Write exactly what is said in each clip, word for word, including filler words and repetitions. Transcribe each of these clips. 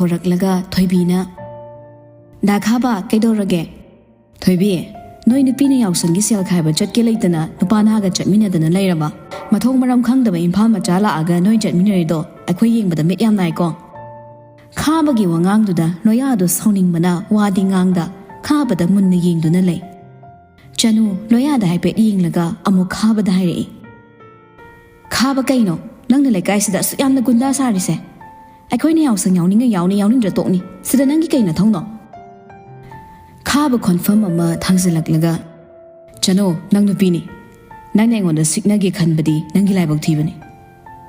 ꯍꯧꯔꯛꯂꯒ ꯊꯣꯏꯕꯤꯅ, "ꯗꯥ ꯈꯥꯕ, ꯀꯩꯗꯧꯔꯒꯦ?" "ꯊꯣꯏꯕꯤ, ꯅꯣꯏ ꯅꯨꯄꯤꯅ ꯌꯥꯎꯁꯪꯒꯤ ꯁꯦꯜ ꯈꯥꯏꯕ ꯆꯠꯀꯦ ꯂꯩꯇꯅ ꯅꯨꯄꯥ ꯅꯍꯥꯒ ꯆꯠꯃꯤꯟꯅꯗꯅ ꯂꯩꯔꯕ? ꯃꯊꯣꯡ ꯃꯔꯝ ꯈꯪꯗꯕ ꯏꯝꯐꯥꯜ ꯃꯆꯥ ꯂꯥꯛꯑꯒ ꯅꯣꯏ ꯆꯠꯃꯤꯟꯅꯔꯤꯗꯣ ꯑꯩꯈꯣꯏ ꯌꯦꯡꯕꯗ ꯃꯤꯠ ꯌꯥꯝ ꯅꯥꯏꯀꯣ?" ꯈꯥꯕꯒꯤ ꯋꯥꯉꯥꯡꯗꯨꯗ ꯂꯣꯌꯥꯗꯣ ꯁꯥꯎꯅꯤꯡꯕꯅ ꯋꯥꯗꯤ ꯉꯥꯡꯗ ꯈꯥꯕꯗ ꯃꯨꯟꯅ ꯌꯦꯡꯗꯨꯅ ꯂꯩ꯫ ꯆꯅꯨ ꯂꯣꯌꯥꯗ ꯍꯥꯏꯐꯦꯠ ꯌꯦꯡꯂꯒ ꯑꯃꯨꯛ ꯈꯥꯕꯗ ꯍꯥꯏꯔꯛꯏ, "ꯈꯥꯕ, ꯀꯩꯅꯣ ꯅꯪꯅ ꯂꯩꯀꯥꯏꯁꯤꯗ ꯑꯁꯨꯛ ꯌꯥꯝꯅ ꯒꯨꯟꯗꯥ ꯁꯥꯔꯤꯁꯦ? ꯑꯩꯈꯣꯏꯅ ꯌꯥꯎꯁꯪ ꯌꯥꯎꯅꯤꯡꯉ ꯌꯥꯎꯅꯤ, ꯌꯥꯎꯅꯤꯡꯗ꯭ꯔ ꯇꯣꯛꯅꯤ꯫ ꯁꯤꯗ ꯅꯪꯒꯤ ꯀꯩ ꯅꯊꯧꯅꯣ?" ꯈꯥꯕ ꯈꯣꯟꯐꯝ ꯑꯃ ꯊꯥꯡꯖꯜꯂꯛꯂꯒ, "ꯆꯅꯨ, ꯅꯪ ꯅꯨꯄꯤꯅꯤ꯫ ꯅꯪꯅ ꯑꯩꯉꯣꯟꯗ ꯁꯤꯛꯅꯒꯦ ꯈꯟꯕꯗꯤ ꯅꯪꯒꯤ ꯂꯥꯏꯕꯛ ꯊꯤꯕꯅꯤ꯫"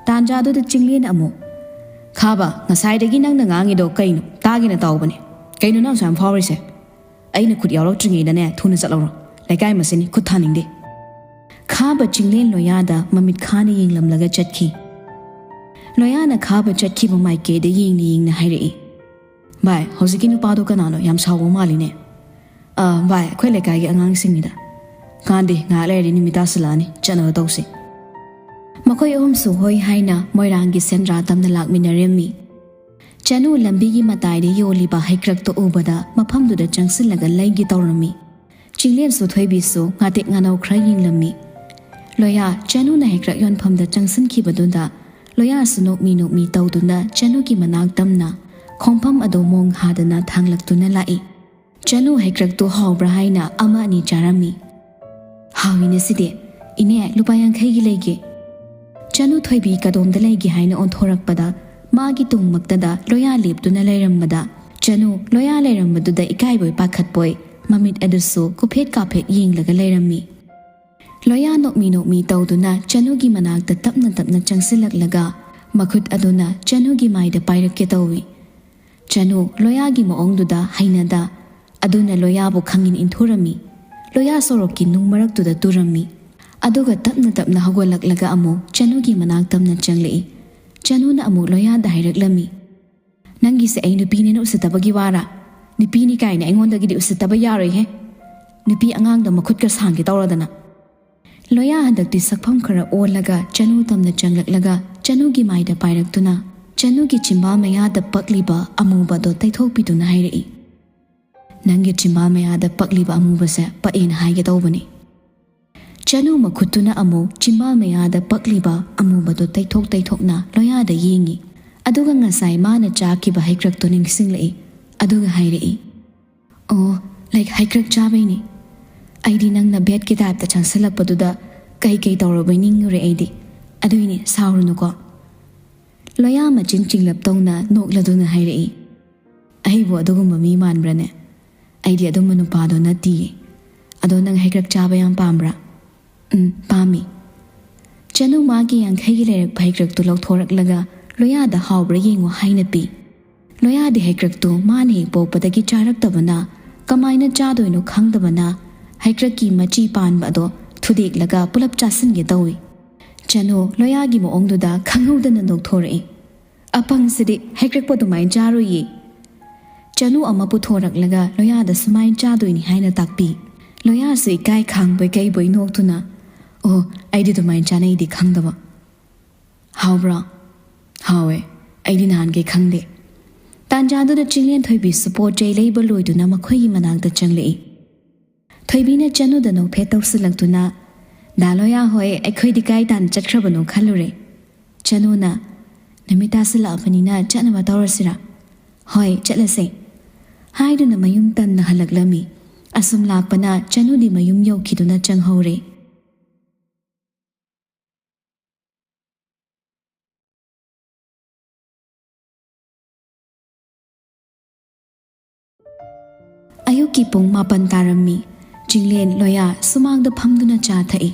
ꯇꯥꯟꯖꯥꯗꯨꯗ ꯆꯤꯡꯂꯦꯟ ꯑꯃꯨꯛ, "ꯈꯥꯕ, ꯉꯁꯥꯏꯗꯒꯤ ꯅꯪꯅ ꯉꯥꯡꯉꯤꯗꯣ ꯀꯩꯅꯣ? ꯇꯥꯒꯦꯅ ꯇꯥꯎꯕꯅꯦ꯫ ꯀꯩꯅꯣ ꯅꯪ ꯑꯁꯨꯛ ꯌꯥꯝ ꯐꯥꯎꯔꯤꯁꯦ? ꯑꯩꯅ ꯈꯨꯠ ꯌꯥꯎꯔꯛꯇ꯭ꯔꯤꯉꯩꯗꯅꯦ ꯊꯨꯅ ꯆꯠꯍꯧꯔꯣ꯫ ꯂꯩꯀꯥꯏ ꯃꯁꯤꯅꯤ, ꯈꯨꯠ ꯊꯥꯅꯤꯡꯗꯦ꯫" ꯈꯥꯕ ꯆꯤꯡꯂꯦꯟ ꯂꯣꯌꯥꯗ ꯃꯃꯤꯠ ꯈꯥꯅ ꯌꯦꯡꯂꯝꯂꯒ ꯆꯠꯈꯤ꯫ ꯂꯣꯌꯥꯅ ꯈꯥꯕ ꯆꯠꯈꯤꯕ ꯃꯥꯏꯀꯩꯗ ꯌꯦꯡꯅ ꯌꯦꯡꯅ ꯍꯥꯏꯔꯛꯏ, "ꯚꯥꯏ, ꯍꯧꯖꯤꯛꯀꯤ ꯅꯨꯄꯥꯗꯣ ꯀꯅꯥꯅꯣ? ꯌꯥꯝ ꯁꯥꯎꯕ ꯃꯥꯜꯂꯤꯅꯦ꯫" "ꯑꯥ, ꯚꯥꯏ, ꯑꯩꯈꯣꯏ ꯂꯩꯀꯥꯏꯒꯤ ꯑꯉꯥꯡꯁꯤꯡꯅꯤꯗ꯫" "ꯀꯥꯟꯗꯦ, ꯉꯥꯏꯍꯥꯛ ꯂꯩꯔꯗꯤ ꯅꯨꯃꯤꯠ ꯇꯥꯁꯤꯜꯂꯛꯑꯅꯤ, ꯆꯠꯅꯕ ꯇꯧꯁꯤ꯫" ꯃꯈꯣꯏ ꯑꯍꯨꯝꯁꯨ ꯍꯣꯏ ꯍꯥꯏꯅ ꯃꯣꯏꯔꯥꯡꯒꯤ ꯁꯦꯟꯗ꯭ꯔꯥ ꯇꯝꯅ ꯂꯥꯛꯃꯤꯟꯅꯔꯝꯃꯤ꯫ ꯆꯅꯨ ꯂꯝꯕꯤꯒꯤ ꯃꯇꯥꯏꯗ ꯌꯣꯜꯂꯤꯕ ꯍꯩꯀ꯭ꯔꯛꯇꯣ ꯎꯕꯗ ꯃꯐꯝꯗꯨꯗ ꯆꯪꯁꯤꯜꯂꯒ ꯂꯩꯒꯦ ꯇꯧꯔꯝꯃꯤ꯫ ꯆꯤꯡꯂꯦꯟꯁꯨ ꯊꯣꯏꯕꯤꯁꯨ ꯉꯥꯇꯦꯛ ꯉꯥꯅꯧ ꯈꯔ ꯌꯦꯡꯂꯝꯃꯤ꯫ ꯂꯣꯌꯥ ꯆꯅꯨꯅ ꯍꯩꯀ꯭ꯔꯛ ꯌꯣꯟꯐꯝꯗ ꯆꯪꯁꯤꯟꯈꯤꯕꯗꯨꯗ ꯂꯣꯌꯥꯁꯨ ꯅꯣꯛꯃꯤ ꯅꯣꯛꯃꯤ ꯇꯧꯗꯨꯅ ꯆꯅꯨꯒꯤ ꯃꯅꯥꯛ ꯇꯝꯅ ꯈꯣꯡꯐꯝ ꯑꯗꯨ ꯃꯣꯡ ꯍꯥꯗꯅ ꯊꯥꯡꯂꯛꯇꯨꯅ ꯂꯥꯛꯏ꯫ ꯆꯅꯨ ꯍꯩꯀ꯭ꯔꯛꯇꯨ ꯍꯥꯎꯕ꯭ꯔꯥ ꯍꯥꯏꯅ ꯑꯃ ꯑꯅꯤ ꯆꯥꯔꯝꯃꯤ꯫ "ꯍꯥꯎꯏꯅꯦ ꯁꯤꯗꯤ꯫ ꯏꯅꯦ, ꯂꯨꯄꯥ ꯌꯥꯡꯈꯩꯒꯤ ꯂꯩꯒꯦ꯫" ꯆꯅꯨ ꯊꯣꯏꯕꯤ ꯀꯗꯣꯝꯗ ꯂꯩꯒꯦ ꯍꯥꯏꯅ ꯑꯣꯟꯊꯣꯔꯛꯄꯗ ꯃꯥꯒꯤ ꯇꯨꯡꯃꯛꯇꯗ ꯂꯣꯌꯥ ꯂꯦꯞꯇꯨꯅ ꯂꯩꯔꯝꯕꯗ ꯆꯅꯨ ꯂꯣꯌꯥ ꯂꯩꯔꯝꯕꯗꯨꯗ ꯏꯀꯥꯏꯕꯣꯏ ꯄꯥꯈꯠꯄꯣꯏ ꯃꯃꯤꯠ ꯑꯗꯨꯁꯨ ꯀꯨꯐꯦꯠ ꯀꯥꯐꯦꯠ ꯌꯦꯡꯂꯒ ꯂꯩꯔꯝꯃꯤ꯫ ꯂꯣꯌꯥ ꯅꯣꯛꯃꯤ ꯅꯣꯛꯃꯤ ꯇꯧꯗꯨꯅ ꯆꯅꯨꯒꯤ ꯃꯅꯥꯛꯇ ꯇꯞꯅ ꯇꯞꯅ ꯆꯪꯁꯤꯜꯂꯛꯂꯒ ꯃꯈꯨꯠ ꯑꯗꯨꯅ ꯆꯅꯨꯒꯤ ꯃꯥꯏꯗ ꯄꯥꯏꯔꯛꯀꯦ ꯇꯧꯏ꯫ ꯆꯅꯨ ꯂꯣꯌꯥꯒꯤ ꯃꯑꯣꯡꯗꯨꯗ ꯍꯩꯅꯗ, ꯑꯗꯨꯅ ꯂꯣꯌꯥꯕꯨ ꯈꯪꯏꯟ ꯏꯟꯊꯨꯔꯝꯃꯤ꯫ ꯂꯣꯌꯥ ꯁꯣꯔꯣꯛꯀꯤ ꯅꯨꯡ ꯃꯔꯛꯇꯨꯗ ꯇꯨꯔꯝꯃꯤ꯫ ꯑꯗꯨꯒ ꯇꯞꯅ ꯇꯞꯅ ꯍꯧꯒꯠꯂꯛꯂꯒ ꯑꯃꯨꯛ ꯆꯅꯨꯒꯤ ꯃꯅꯥꯛ ꯇꯝꯅ ꯆꯪꯂꯛꯏ꯫ ꯆꯅꯨꯅ ꯑꯃꯨꯛ ꯂꯣꯌꯥꯗ ꯍꯥꯏꯔꯛꯂꯝꯃꯤ, "ꯅꯪꯒꯤꯁꯦ ꯑꯩ ꯅꯨꯄꯤꯅꯦꯅ ꯎꯁꯤꯠꯇꯕꯒꯤ ꯋꯥꯔꯥ? ꯅꯨꯄꯤꯅꯤ ꯀꯥꯏꯅ ꯑꯩꯉꯣꯟꯗꯒꯤꯗꯤ ꯎꯁꯤꯠꯇꯕ ꯌꯥꯔꯣꯏꯍꯦ꯫ ꯅꯨꯄꯤ ꯑꯉꯥꯡꯗ ꯃꯈꯨꯠꯀ ꯁꯥꯡꯒꯦ ꯇꯧꯔꯗꯅ꯫" ꯂꯣꯌꯥ ꯍꯟꯗꯛꯇꯤ ꯁꯛꯐꯝ ꯈꯔ ꯑꯣꯜꯂꯒ ꯆꯅꯨ ꯇꯝꯅ ꯆꯪꯂꯛꯂꯒ ꯆꯅꯨꯒꯤ ꯃꯥꯏꯗ ꯄꯥꯏꯔꯛꯇꯨꯅ ꯆꯅꯨꯒꯤ ꯆꯤꯝꯕꯥꯜ ꯃꯌꯥꯗ ꯄꯛꯂꯤꯕ ꯑꯃꯨꯕꯗꯣ ꯇꯩꯊꯣꯛꯄꯤꯗꯨꯅ ꯍꯥꯏꯔꯛꯏ, "ꯅꯪꯒꯤ ꯆꯤꯝꯕꯥꯜ ꯃꯌꯥꯗ ꯄꯛꯂꯤꯕ ꯑꯃꯨꯕꯁꯦ ꯄꯛꯑꯦꯅ ꯍꯥꯏꯒꯦ ꯇꯧꯕꯅꯤ꯫" ꯆꯅꯨ ꯃꯈꯨꯠꯇꯨꯅ ꯑꯃꯨꯛ ꯆꯤꯝꯕꯥꯜ ꯃꯌꯥꯗ ꯄꯛꯂꯤꯕ ꯑꯃꯨꯕꯗꯣ ꯇꯩꯊꯣꯛ ꯇꯩꯊꯣꯛꯅ ꯂꯣꯌꯥꯗ ꯌꯦꯡꯉꯤ꯫ ꯑꯗꯨꯒ ꯉꯁꯥꯏ ꯃꯥꯅ ꯆꯥꯈꯤꯕ ꯍꯩꯀ꯭ꯔꯛꯇꯣ ꯅꯤꯡꯁꯤꯡꯂꯛꯏ꯫ ꯑꯗꯨꯒ ꯍꯥꯏꯔꯛꯏ, "ꯑꯣ, ꯂꯥꯏꯛ ꯍꯩꯀ꯭ꯔꯛ ꯆꯥꯕꯩꯅꯤ꯫ ꯑꯩꯗꯤ ꯅꯪꯅ ꯚꯦꯠꯀꯤ ꯇꯥꯏꯞꯇ ꯆꯪꯁꯤꯜꯂꯛꯄꯗꯨꯗ ꯀꯩ ꯀꯩ ꯇꯧꯔꯕꯣꯏ ꯅꯤꯡꯉꯨꯔꯦ ꯑꯩꯗꯤ꯫ ꯑꯗꯨꯏꯅꯤ, ꯁꯥꯎꯔꯨꯅꯨꯀꯣ꯫" ꯂꯣꯌꯥ ꯃꯆꯤꯟ ꯆꯤꯡꯂꯞ ꯇꯧꯅ ꯅꯣꯛꯂꯗꯨꯅ ꯍꯥꯏꯔꯛꯏ, "ꯑꯩꯕꯨ ꯑꯗꯨꯒꯨꯝꯕ ꯃꯤ ꯃꯥꯟꯕ꯭ꯔꯅꯦ? ꯑꯩꯗꯤ ꯑꯗꯨꯝꯕ ꯅꯨꯄꯥꯗꯣ ꯅꯠꯇꯤꯌꯦ꯫ ꯑꯗꯣ ꯅꯪ ꯍꯩꯀ꯭ꯔꯛ ꯆꯥꯕ ꯌꯥꯝ ꯄꯥꯝꯕ꯭ꯔꯥ?" "ꯎꯝ, ꯄꯥꯝꯃꯤ꯫" ꯆꯅꯨ ꯃꯥꯒꯤ ꯌꯥꯡꯈꯩꯒꯤ ꯂꯩꯔꯛꯄ ꯍꯩꯀ꯭ꯔꯛꯇꯨ ꯂꯧꯊꯣꯔꯛꯂꯒ ꯂꯣꯌꯥꯗ ꯍꯥꯎꯕ꯭ꯔꯥ ꯌꯦꯡꯉꯨ ꯍꯥꯏꯅ ꯄꯤ꯫ ꯂꯣꯌꯥꯗꯤ ꯍꯩꯀ꯭ꯔꯛꯇꯨ ꯃꯥꯅ ꯍꯦꯛ ꯄꯣꯛꯄꯗꯒꯤ ꯆꯥꯔꯛꯇꯕꯅ ꯀꯃꯥꯏꯅ ꯆꯥꯗꯣꯏꯅꯣ ꯈꯪꯗꯕꯅ ꯍꯩꯀ꯭ꯔꯛꯀꯤ ꯃꯆꯤ ꯄꯥꯟꯕ ꯑꯗꯣ ꯊꯨꯗꯦꯛꯂꯒ ꯄꯨꯂꯞ ꯆꯥꯁꯤꯟꯒꯦ ꯇꯧꯏ꯫ ꯆꯅꯨ ꯂꯣꯌꯥꯒꯤ ꯃꯑꯣꯡꯗꯨꯗ ꯈꯪꯍꯧꯗꯅ ꯅꯣꯛꯊꯣꯔꯛꯏ꯫ "ꯑꯄꯪꯁꯤꯗꯤ ꯍꯩꯀ꯭ꯔꯛꯄꯨ ꯑꯗꯨꯃꯥꯏꯅ ꯆꯥꯔꯣꯏꯌꯦ꯫" ꯆꯅꯨ ꯑꯃ ꯄꯨꯊꯣꯔꯛꯂꯒ ꯂꯣꯌꯥꯗ ꯁꯨꯃꯥꯏꯅ ꯆꯥꯗꯣꯏꯅꯤ ꯍꯥꯏꯅ ꯇꯥꯛꯄꯤ꯫ ꯂꯣꯌꯥꯁꯨ ꯏꯀꯥꯏ ꯈꯥꯡꯕꯣꯏ ꯀꯩꯕꯣꯏ ꯅꯣꯛꯇꯨꯅ, "ꯑꯣ, ꯑꯩꯗꯤ ꯑꯗꯨꯃꯥꯏꯅ ꯆꯥꯅꯩꯗꯤ ꯈꯪꯗꯕ꯫" "ꯍꯥꯎꯕ꯭ꯔꯣ?" "ꯍꯥꯎꯋꯦ꯫ ꯑꯩꯗꯤ ꯅꯍꯥꯟꯈꯩ ꯈꯪꯗꯦ꯫" ꯇꯥꯟꯖꯥꯗꯨꯗ ꯆꯤꯡꯂꯦꯟ ꯊꯣꯏꯕꯤꯁꯨ ꯄꯣꯠ ꯆꯩ ꯂꯩꯕ ꯂꯣꯏꯗꯨꯅ ꯃꯈꯣꯏꯒꯤ ꯃꯅꯥꯛꯇ ꯆꯪꯂꯛꯏ꯫ ꯊꯣꯏꯕꯤꯅ ꯆꯅꯨꯗ ꯅꯣꯛꯐꯦꯠ ꯇꯧꯁꯤꯜꯂꯛꯇꯨꯅ, "ꯗꯥ ꯂꯣꯌꯥ ꯍꯣꯏ ꯑꯩꯈꯣꯏꯗꯤ ꯀꯥꯏ ꯇꯥꯟꯅ ꯆꯠꯈ꯭ꯔꯕꯅꯣ ꯈꯜꯂꯨꯔꯦ꯫" ꯆꯅꯨꯅ, "ꯅꯨꯃꯤꯠ ꯇꯥꯁꯤꯜꯂꯛꯑꯕꯅꯤꯅ ꯆꯠꯅꯕ ꯇꯧꯔꯁꯤꯔꯥ?" "ꯍꯣꯏ, ꯆꯠꯂꯁꯦ꯫" ꯍꯥꯏꯗꯨꯅ ꯃꯌꯨꯝ ꯇꯟꯅ ꯍꯜꯂꯛꯂꯝꯃꯤ꯫ ꯑꯁꯨꯝ ꯂꯥꯛꯄꯅ ꯆꯅꯨꯗꯤ ꯃꯌꯨꯝ ꯌꯧꯈꯤꯗꯨꯅ ꯆꯪꯍꯧꯔꯦ꯫ ꯑꯌꯨꯛꯀꯤ ꯄꯨꯡ ꯃꯥꯄꯟ ꯇꯥꯔꯝꯃꯤ꯫ ꯆꯤꯡꯂꯦꯟ ꯂꯣꯌꯥ ꯁꯨꯃꯥꯡꯗ ꯐꯝꯗꯨꯅ ꯆꯥ ꯊꯛꯏ꯫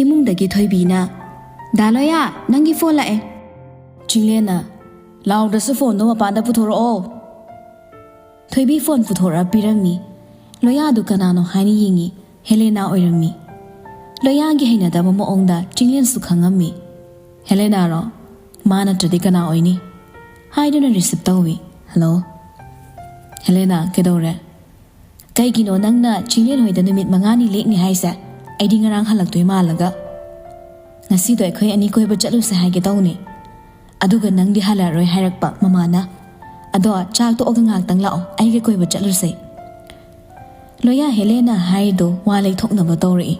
ꯏꯃꯨꯡꯗꯒꯤ ꯊꯣꯏꯕꯤꯅ, "ꯗꯥ ꯂꯣꯌꯥ, ꯅꯪꯒꯤ ꯐꯣꯟ ꯂꯥꯛꯑꯦ꯫" ꯆꯤꯡꯂꯦꯟꯅ, "ꯂꯥꯎꯗ꯭ꯔꯁꯨ ꯐꯣꯟꯗꯣ ꯃꯄꯥꯟꯗ ꯄꯨꯊꯣꯔꯛꯑꯣ꯫" ꯊꯣꯏꯕꯤ ꯐꯣꯟ ꯄꯨꯊꯣꯔꯛꯑ ꯄꯤꯔꯝꯃꯤ꯫ ꯂꯣꯌꯥꯗꯨ ꯀꯅꯥꯅꯣ ꯍꯥꯏꯅ ꯌꯦꯡꯉꯤ꯫ ꯍꯦꯂꯦꯅꯥ ꯑꯣꯏꯔꯝꯃꯤ꯫ ꯂꯣꯌꯥꯒꯤ ꯍꯩꯅꯗꯕ ꯃꯑꯣꯡꯗ ꯆꯤꯡꯂꯦꯟꯁꯨ ꯈꯪꯉꯝꯃꯤ꯫ "ꯍꯦꯂꯦꯅꯥꯔꯣ? ꯃꯥ ꯅꯠꯇ꯭ꯔꯗꯤ ꯀꯅꯥ ꯑꯣꯏꯅꯤ?" ꯍꯥꯏꯗꯨꯅ ꯔꯤꯁꯤꯞ ꯇꯧꯏ꯫ "ꯍꯜꯂꯣ?" "ꯍꯦꯂꯦꯅꯥ, ꯀꯩꯗꯧꯔꯦ? ꯀꯩꯒꯤꯅꯣ ꯅꯪꯅ ꯆꯤꯡꯂꯦꯟ ꯍꯣꯏꯗ ꯅꯨꯃꯤꯠ ꯃꯉꯥꯅꯤ ꯂꯦꯛꯅꯤ ꯍꯥꯏꯁꯦ? ꯑꯩꯗꯤ ꯉꯔꯥꯡ ꯍꯜꯂꯛꯇꯣꯏ ꯃꯥꯜꯂꯒ꯫ ꯉꯁꯤꯗꯣ ꯑꯩꯈꯣꯏ ꯑꯅꯤ ꯀꯣꯏꯕ ꯆꯠꯂꯨꯁꯦ ꯍꯥꯏꯒꯦ ꯇꯧꯅꯤ꯫ ꯑꯗꯨꯒ ꯅꯪꯗꯤ ꯍꯜꯂꯛꯑꯔꯣꯏ ꯍꯥꯏꯔꯛꯄ ꯃꯃꯥꯅ꯫ "ꯑꯗꯣ ꯆꯥꯛ ꯇꯣꯛꯑꯒ ꯉꯥꯛꯇꯪ ꯂꯥꯛꯑꯣ, ꯑꯩꯒ ꯀꯣꯏꯕ ꯆꯠꯂꯨꯁꯦ"꯫ ꯂꯣꯌꯥ ꯍꯦꯂꯦꯅꯥ ꯍꯥꯏꯔꯤꯗꯣ ꯋꯥ ꯂꯩꯊꯣꯛꯅꯕ ꯇꯧꯔꯛꯏ꯫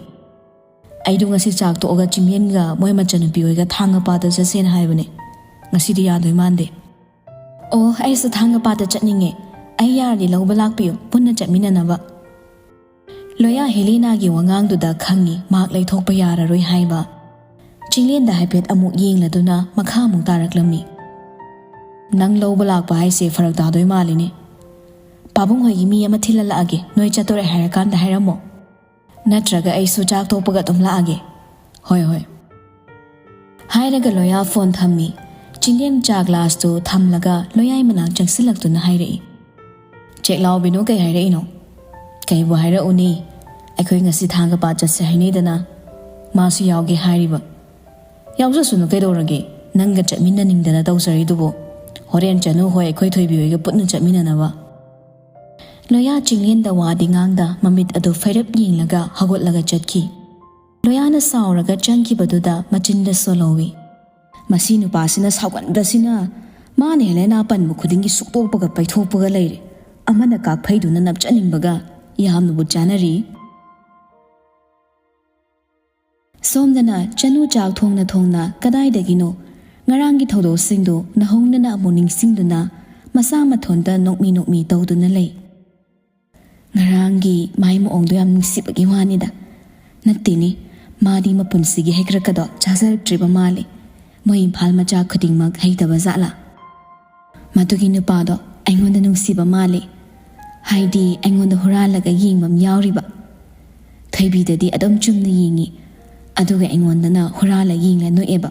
"ꯑꯩꯗꯣ ꯉꯁꯤ ꯆꯥꯛ ꯇꯣꯛꯑꯒ ꯆꯤꯡꯂꯦꯟꯒ ꯃꯣꯏ ꯃꯆꯟꯅꯨꯄꯤ ꯍꯣꯏꯒ ꯊꯥꯡꯒ ꯄꯥꯠꯇ ꯆꯠꯁꯦꯅ ꯍꯥꯏꯕꯅꯦ꯫ ꯉꯁꯤꯗꯤ ꯌꯥꯗꯣꯏ ꯃꯥꯟꯗꯦ"꯫ "ꯑꯣ, ꯑꯩꯁꯨ ꯊꯥꯡꯒ ꯄꯥꯠꯇ ꯆꯠꯅꯤꯡꯉꯦ꯫ ꯑꯩ ꯌꯥꯔꯗꯤ ꯂꯧꯕ ꯂꯥꯛꯄꯤꯌꯨ, ꯄꯨꯟꯅ ꯆꯠꯃꯤꯟꯅꯅꯕ"꯫ ꯂꯣꯌꯥ ꯍꯦꯂꯦꯅꯥꯒꯤ ꯋꯥꯉꯥꯡꯗꯨꯗ ꯈꯪꯉꯤ ꯃꯍꯥꯛ ꯂꯩꯊꯣꯛꯄ ꯌꯥꯔꯔꯣꯏ ꯍꯥꯏꯕ꯫ ꯆꯤꯡꯂꯦꯟꯗ ꯍꯥꯏꯐꯦꯠ ꯑꯃꯨꯛ ꯌꯦꯡꯂꯗꯨꯅ ꯃꯈꯥ ꯑꯃꯨꯛ ꯇꯥꯔꯛꯂꯝꯃꯤ꯫ "ꯅꯪ ꯂꯧꯕ ꯂꯥꯛꯄ ꯍꯥꯏꯁꯦ ꯐꯔꯛ ꯇꯥꯗꯣꯏ ꯃꯥꯜꯂꯤꯅꯦ꯫ ꯄꯥꯕꯨꯡ ꯍꯣꯏꯒꯤ ꯃꯤ ꯑꯃ ꯊꯤꯜꯍꯜꯂꯛꯑꯒꯦ, ꯅꯣꯏ ꯆꯠꯇꯣꯔꯦ ꯍꯥꯏꯔꯀꯥꯟꯗ ꯍꯥꯏꯔꯝꯃꯣ꯫ ꯅꯠꯇ꯭ꯔꯒ ꯑꯩꯁꯨ ꯆꯥꯛ ꯇꯣꯛꯄꯒ ꯑꯗꯨꯝ ꯂꯥꯛꯑꯒꯦ"꯫ "ꯍꯣꯏ, ꯍꯣꯏ"꯫ ꯍꯥꯏꯔꯒ ꯂꯣꯌꯥ ꯐꯣꯟ ꯊꯝꯃꯤ꯫ ꯆꯤꯡꯂꯦꯟ ꯆꯥ ꯒ꯭ꯂꯥꯁꯇꯨ ꯊꯝꯂꯒ ꯂꯣꯌꯥꯏ ꯃꯅꯥꯛ ꯆꯪꯁꯤꯜꯂꯛꯇꯨꯅ ꯍꯥꯏꯔꯛꯏ꯫ "ꯆꯦꯛꯂꯥꯎ ꯕꯤꯅꯨ ꯀꯩ ꯍꯥꯏꯔꯛꯏꯅꯣ?" "ꯀꯩꯕꯨ ꯍꯥꯏꯔꯛꯎꯅꯤ? ꯑꯩꯈꯣꯏ ꯉꯁꯤ ꯊꯥꯡꯒ ꯄꯥꯠ ꯆꯠꯁꯦ ꯍꯥꯏꯅꯩꯗꯅ꯫ ꯃꯥꯁꯨ ꯌꯥꯎꯒꯦ ꯍꯥꯏꯔꯤꯕ"꯫ "ꯌꯥꯎꯖꯁꯅꯨ ꯀꯩꯗꯧꯔꯒꯦ? ꯅꯪꯒ ꯆꯠꯃꯤꯟꯅꯅꯤꯡꯗꯅ ꯇꯧꯖꯔꯤꯗꯨꯕꯨ꯫ ꯍꯣꯔꯦꯟ ꯆꯅꯨ ꯍꯣꯏ ꯑꯩꯈꯣꯏ ꯊꯣꯏꯕꯤ ꯍꯣꯏꯒ ꯄꯨꯟꯅ ꯆꯠꯃꯤꯟꯅꯅꯕ"꯫ ꯂꯣꯌꯥ ꯆꯤꯡꯂꯦꯟꯗ ꯋꯥꯗꯤ ꯉꯥꯡꯗ ꯃꯃꯤꯠ ꯑꯗꯨ ꯐꯩꯔꯞ ꯌꯦꯡꯂꯒ ꯍꯧꯒꯠꯂꯒ ꯆꯠꯈꯤ꯫ ꯂꯣꯌꯥꯅ ꯁꯥꯎꯔꯒ ꯆꯪꯈꯤꯕꯗꯨꯗ ꯃꯆꯤꯟꯗ ꯁꯣꯜꯍꯧꯏ꯫ "ꯃꯁꯤ ꯅꯨꯄꯥꯁꯤꯅ ꯁꯥꯎꯒꯟꯕꯁꯤꯅ꯫ ꯃꯥꯅ ꯍꯦꯂꯦꯅꯥ ꯄꯟꯕ ꯈꯨꯗꯤꯡꯒꯤ ꯁꯨꯛꯇꯣꯛꯄꯒ ꯄꯩꯊꯣꯛꯄꯒ ꯂꯩꯔꯦ꯫ ꯑꯃꯅ ꯀꯥꯛꯐꯩꯗꯨꯅ ꯅꯞꯆꯅꯤꯡꯕꯒ꯫ ꯌꯥꯝꯅꯕꯨ ꯆꯥꯅꯔꯤ"꯫ ꯁꯣꯝꯗꯅ ꯆꯅꯨ ꯆꯥꯛ ꯊꯣꯡꯅ ꯊꯣꯡꯅ ꯀꯗꯥꯏꯗꯒꯤꯅꯣ ꯉꯔꯥꯡꯒꯤ ꯊꯧꯗꯣꯛꯁꯤꯡꯗꯨ ꯅꯧꯍꯧꯅꯅ ꯑꯃꯨꯛ ꯅꯤꯡꯁꯤꯡꯗꯨꯅ ꯃꯁꯥ ꯃꯊꯣꯟꯇ ꯅꯣꯛꯃꯤ ꯅꯣꯛꯃꯤ ꯇꯧꯗꯨꯅ ꯂꯩ꯫ "ꯉꯔꯥꯡꯒꯤ ꯃꯥꯏ ꯃꯑꯣꯡꯗꯣ ꯌꯥꯝ ꯅꯨꯡꯁꯤꯕꯒꯤ ꯋꯥꯅꯤꯗ꯫ ꯅꯠꯇꯦꯅꯦ, ꯃꯥꯗꯤ ꯃꯄꯨꯟꯁꯤꯒꯤ ꯍꯩꯀ꯭ꯔꯛꯀꯗꯣ ꯆꯥꯖꯔꯛꯇ꯭ꯔꯤꯕ ꯃꯥꯜꯂꯦ꯫ ꯃꯣꯏ ꯏꯝꯐꯥꯜ ꯃꯆꯥ ꯈꯨꯗꯤꯡꯃꯛ ꯍꯩꯇꯕ ꯖꯥꯠꯂꯥ? ꯃꯗꯨꯒꯤ ꯅꯨꯄꯥꯗꯣ ꯑꯩꯉꯣꯟꯗ ꯅꯨꯡꯁꯤꯕ ꯃꯥꯜꯂꯦ꯫ ꯍꯥꯏꯗꯤ ꯑꯩꯉꯣꯟꯗ ꯍꯨꯔꯥꯜꯂꯒ ꯌꯦꯡꯕ ꯑꯃ ꯌꯥꯎꯔꯤꯕ꯫ ꯊꯣꯏꯕꯤꯗꯗꯤ ꯑꯗꯨꯝ ꯆꯨꯝꯅ ꯌꯦꯡꯉꯤ, ꯑꯗꯨꯒ ꯑꯩꯉꯣꯟꯗꯅ ꯍꯨꯔꯥꯜꯂ ꯌꯦꯡꯂ ꯅꯣꯛꯑꯦꯕ꯫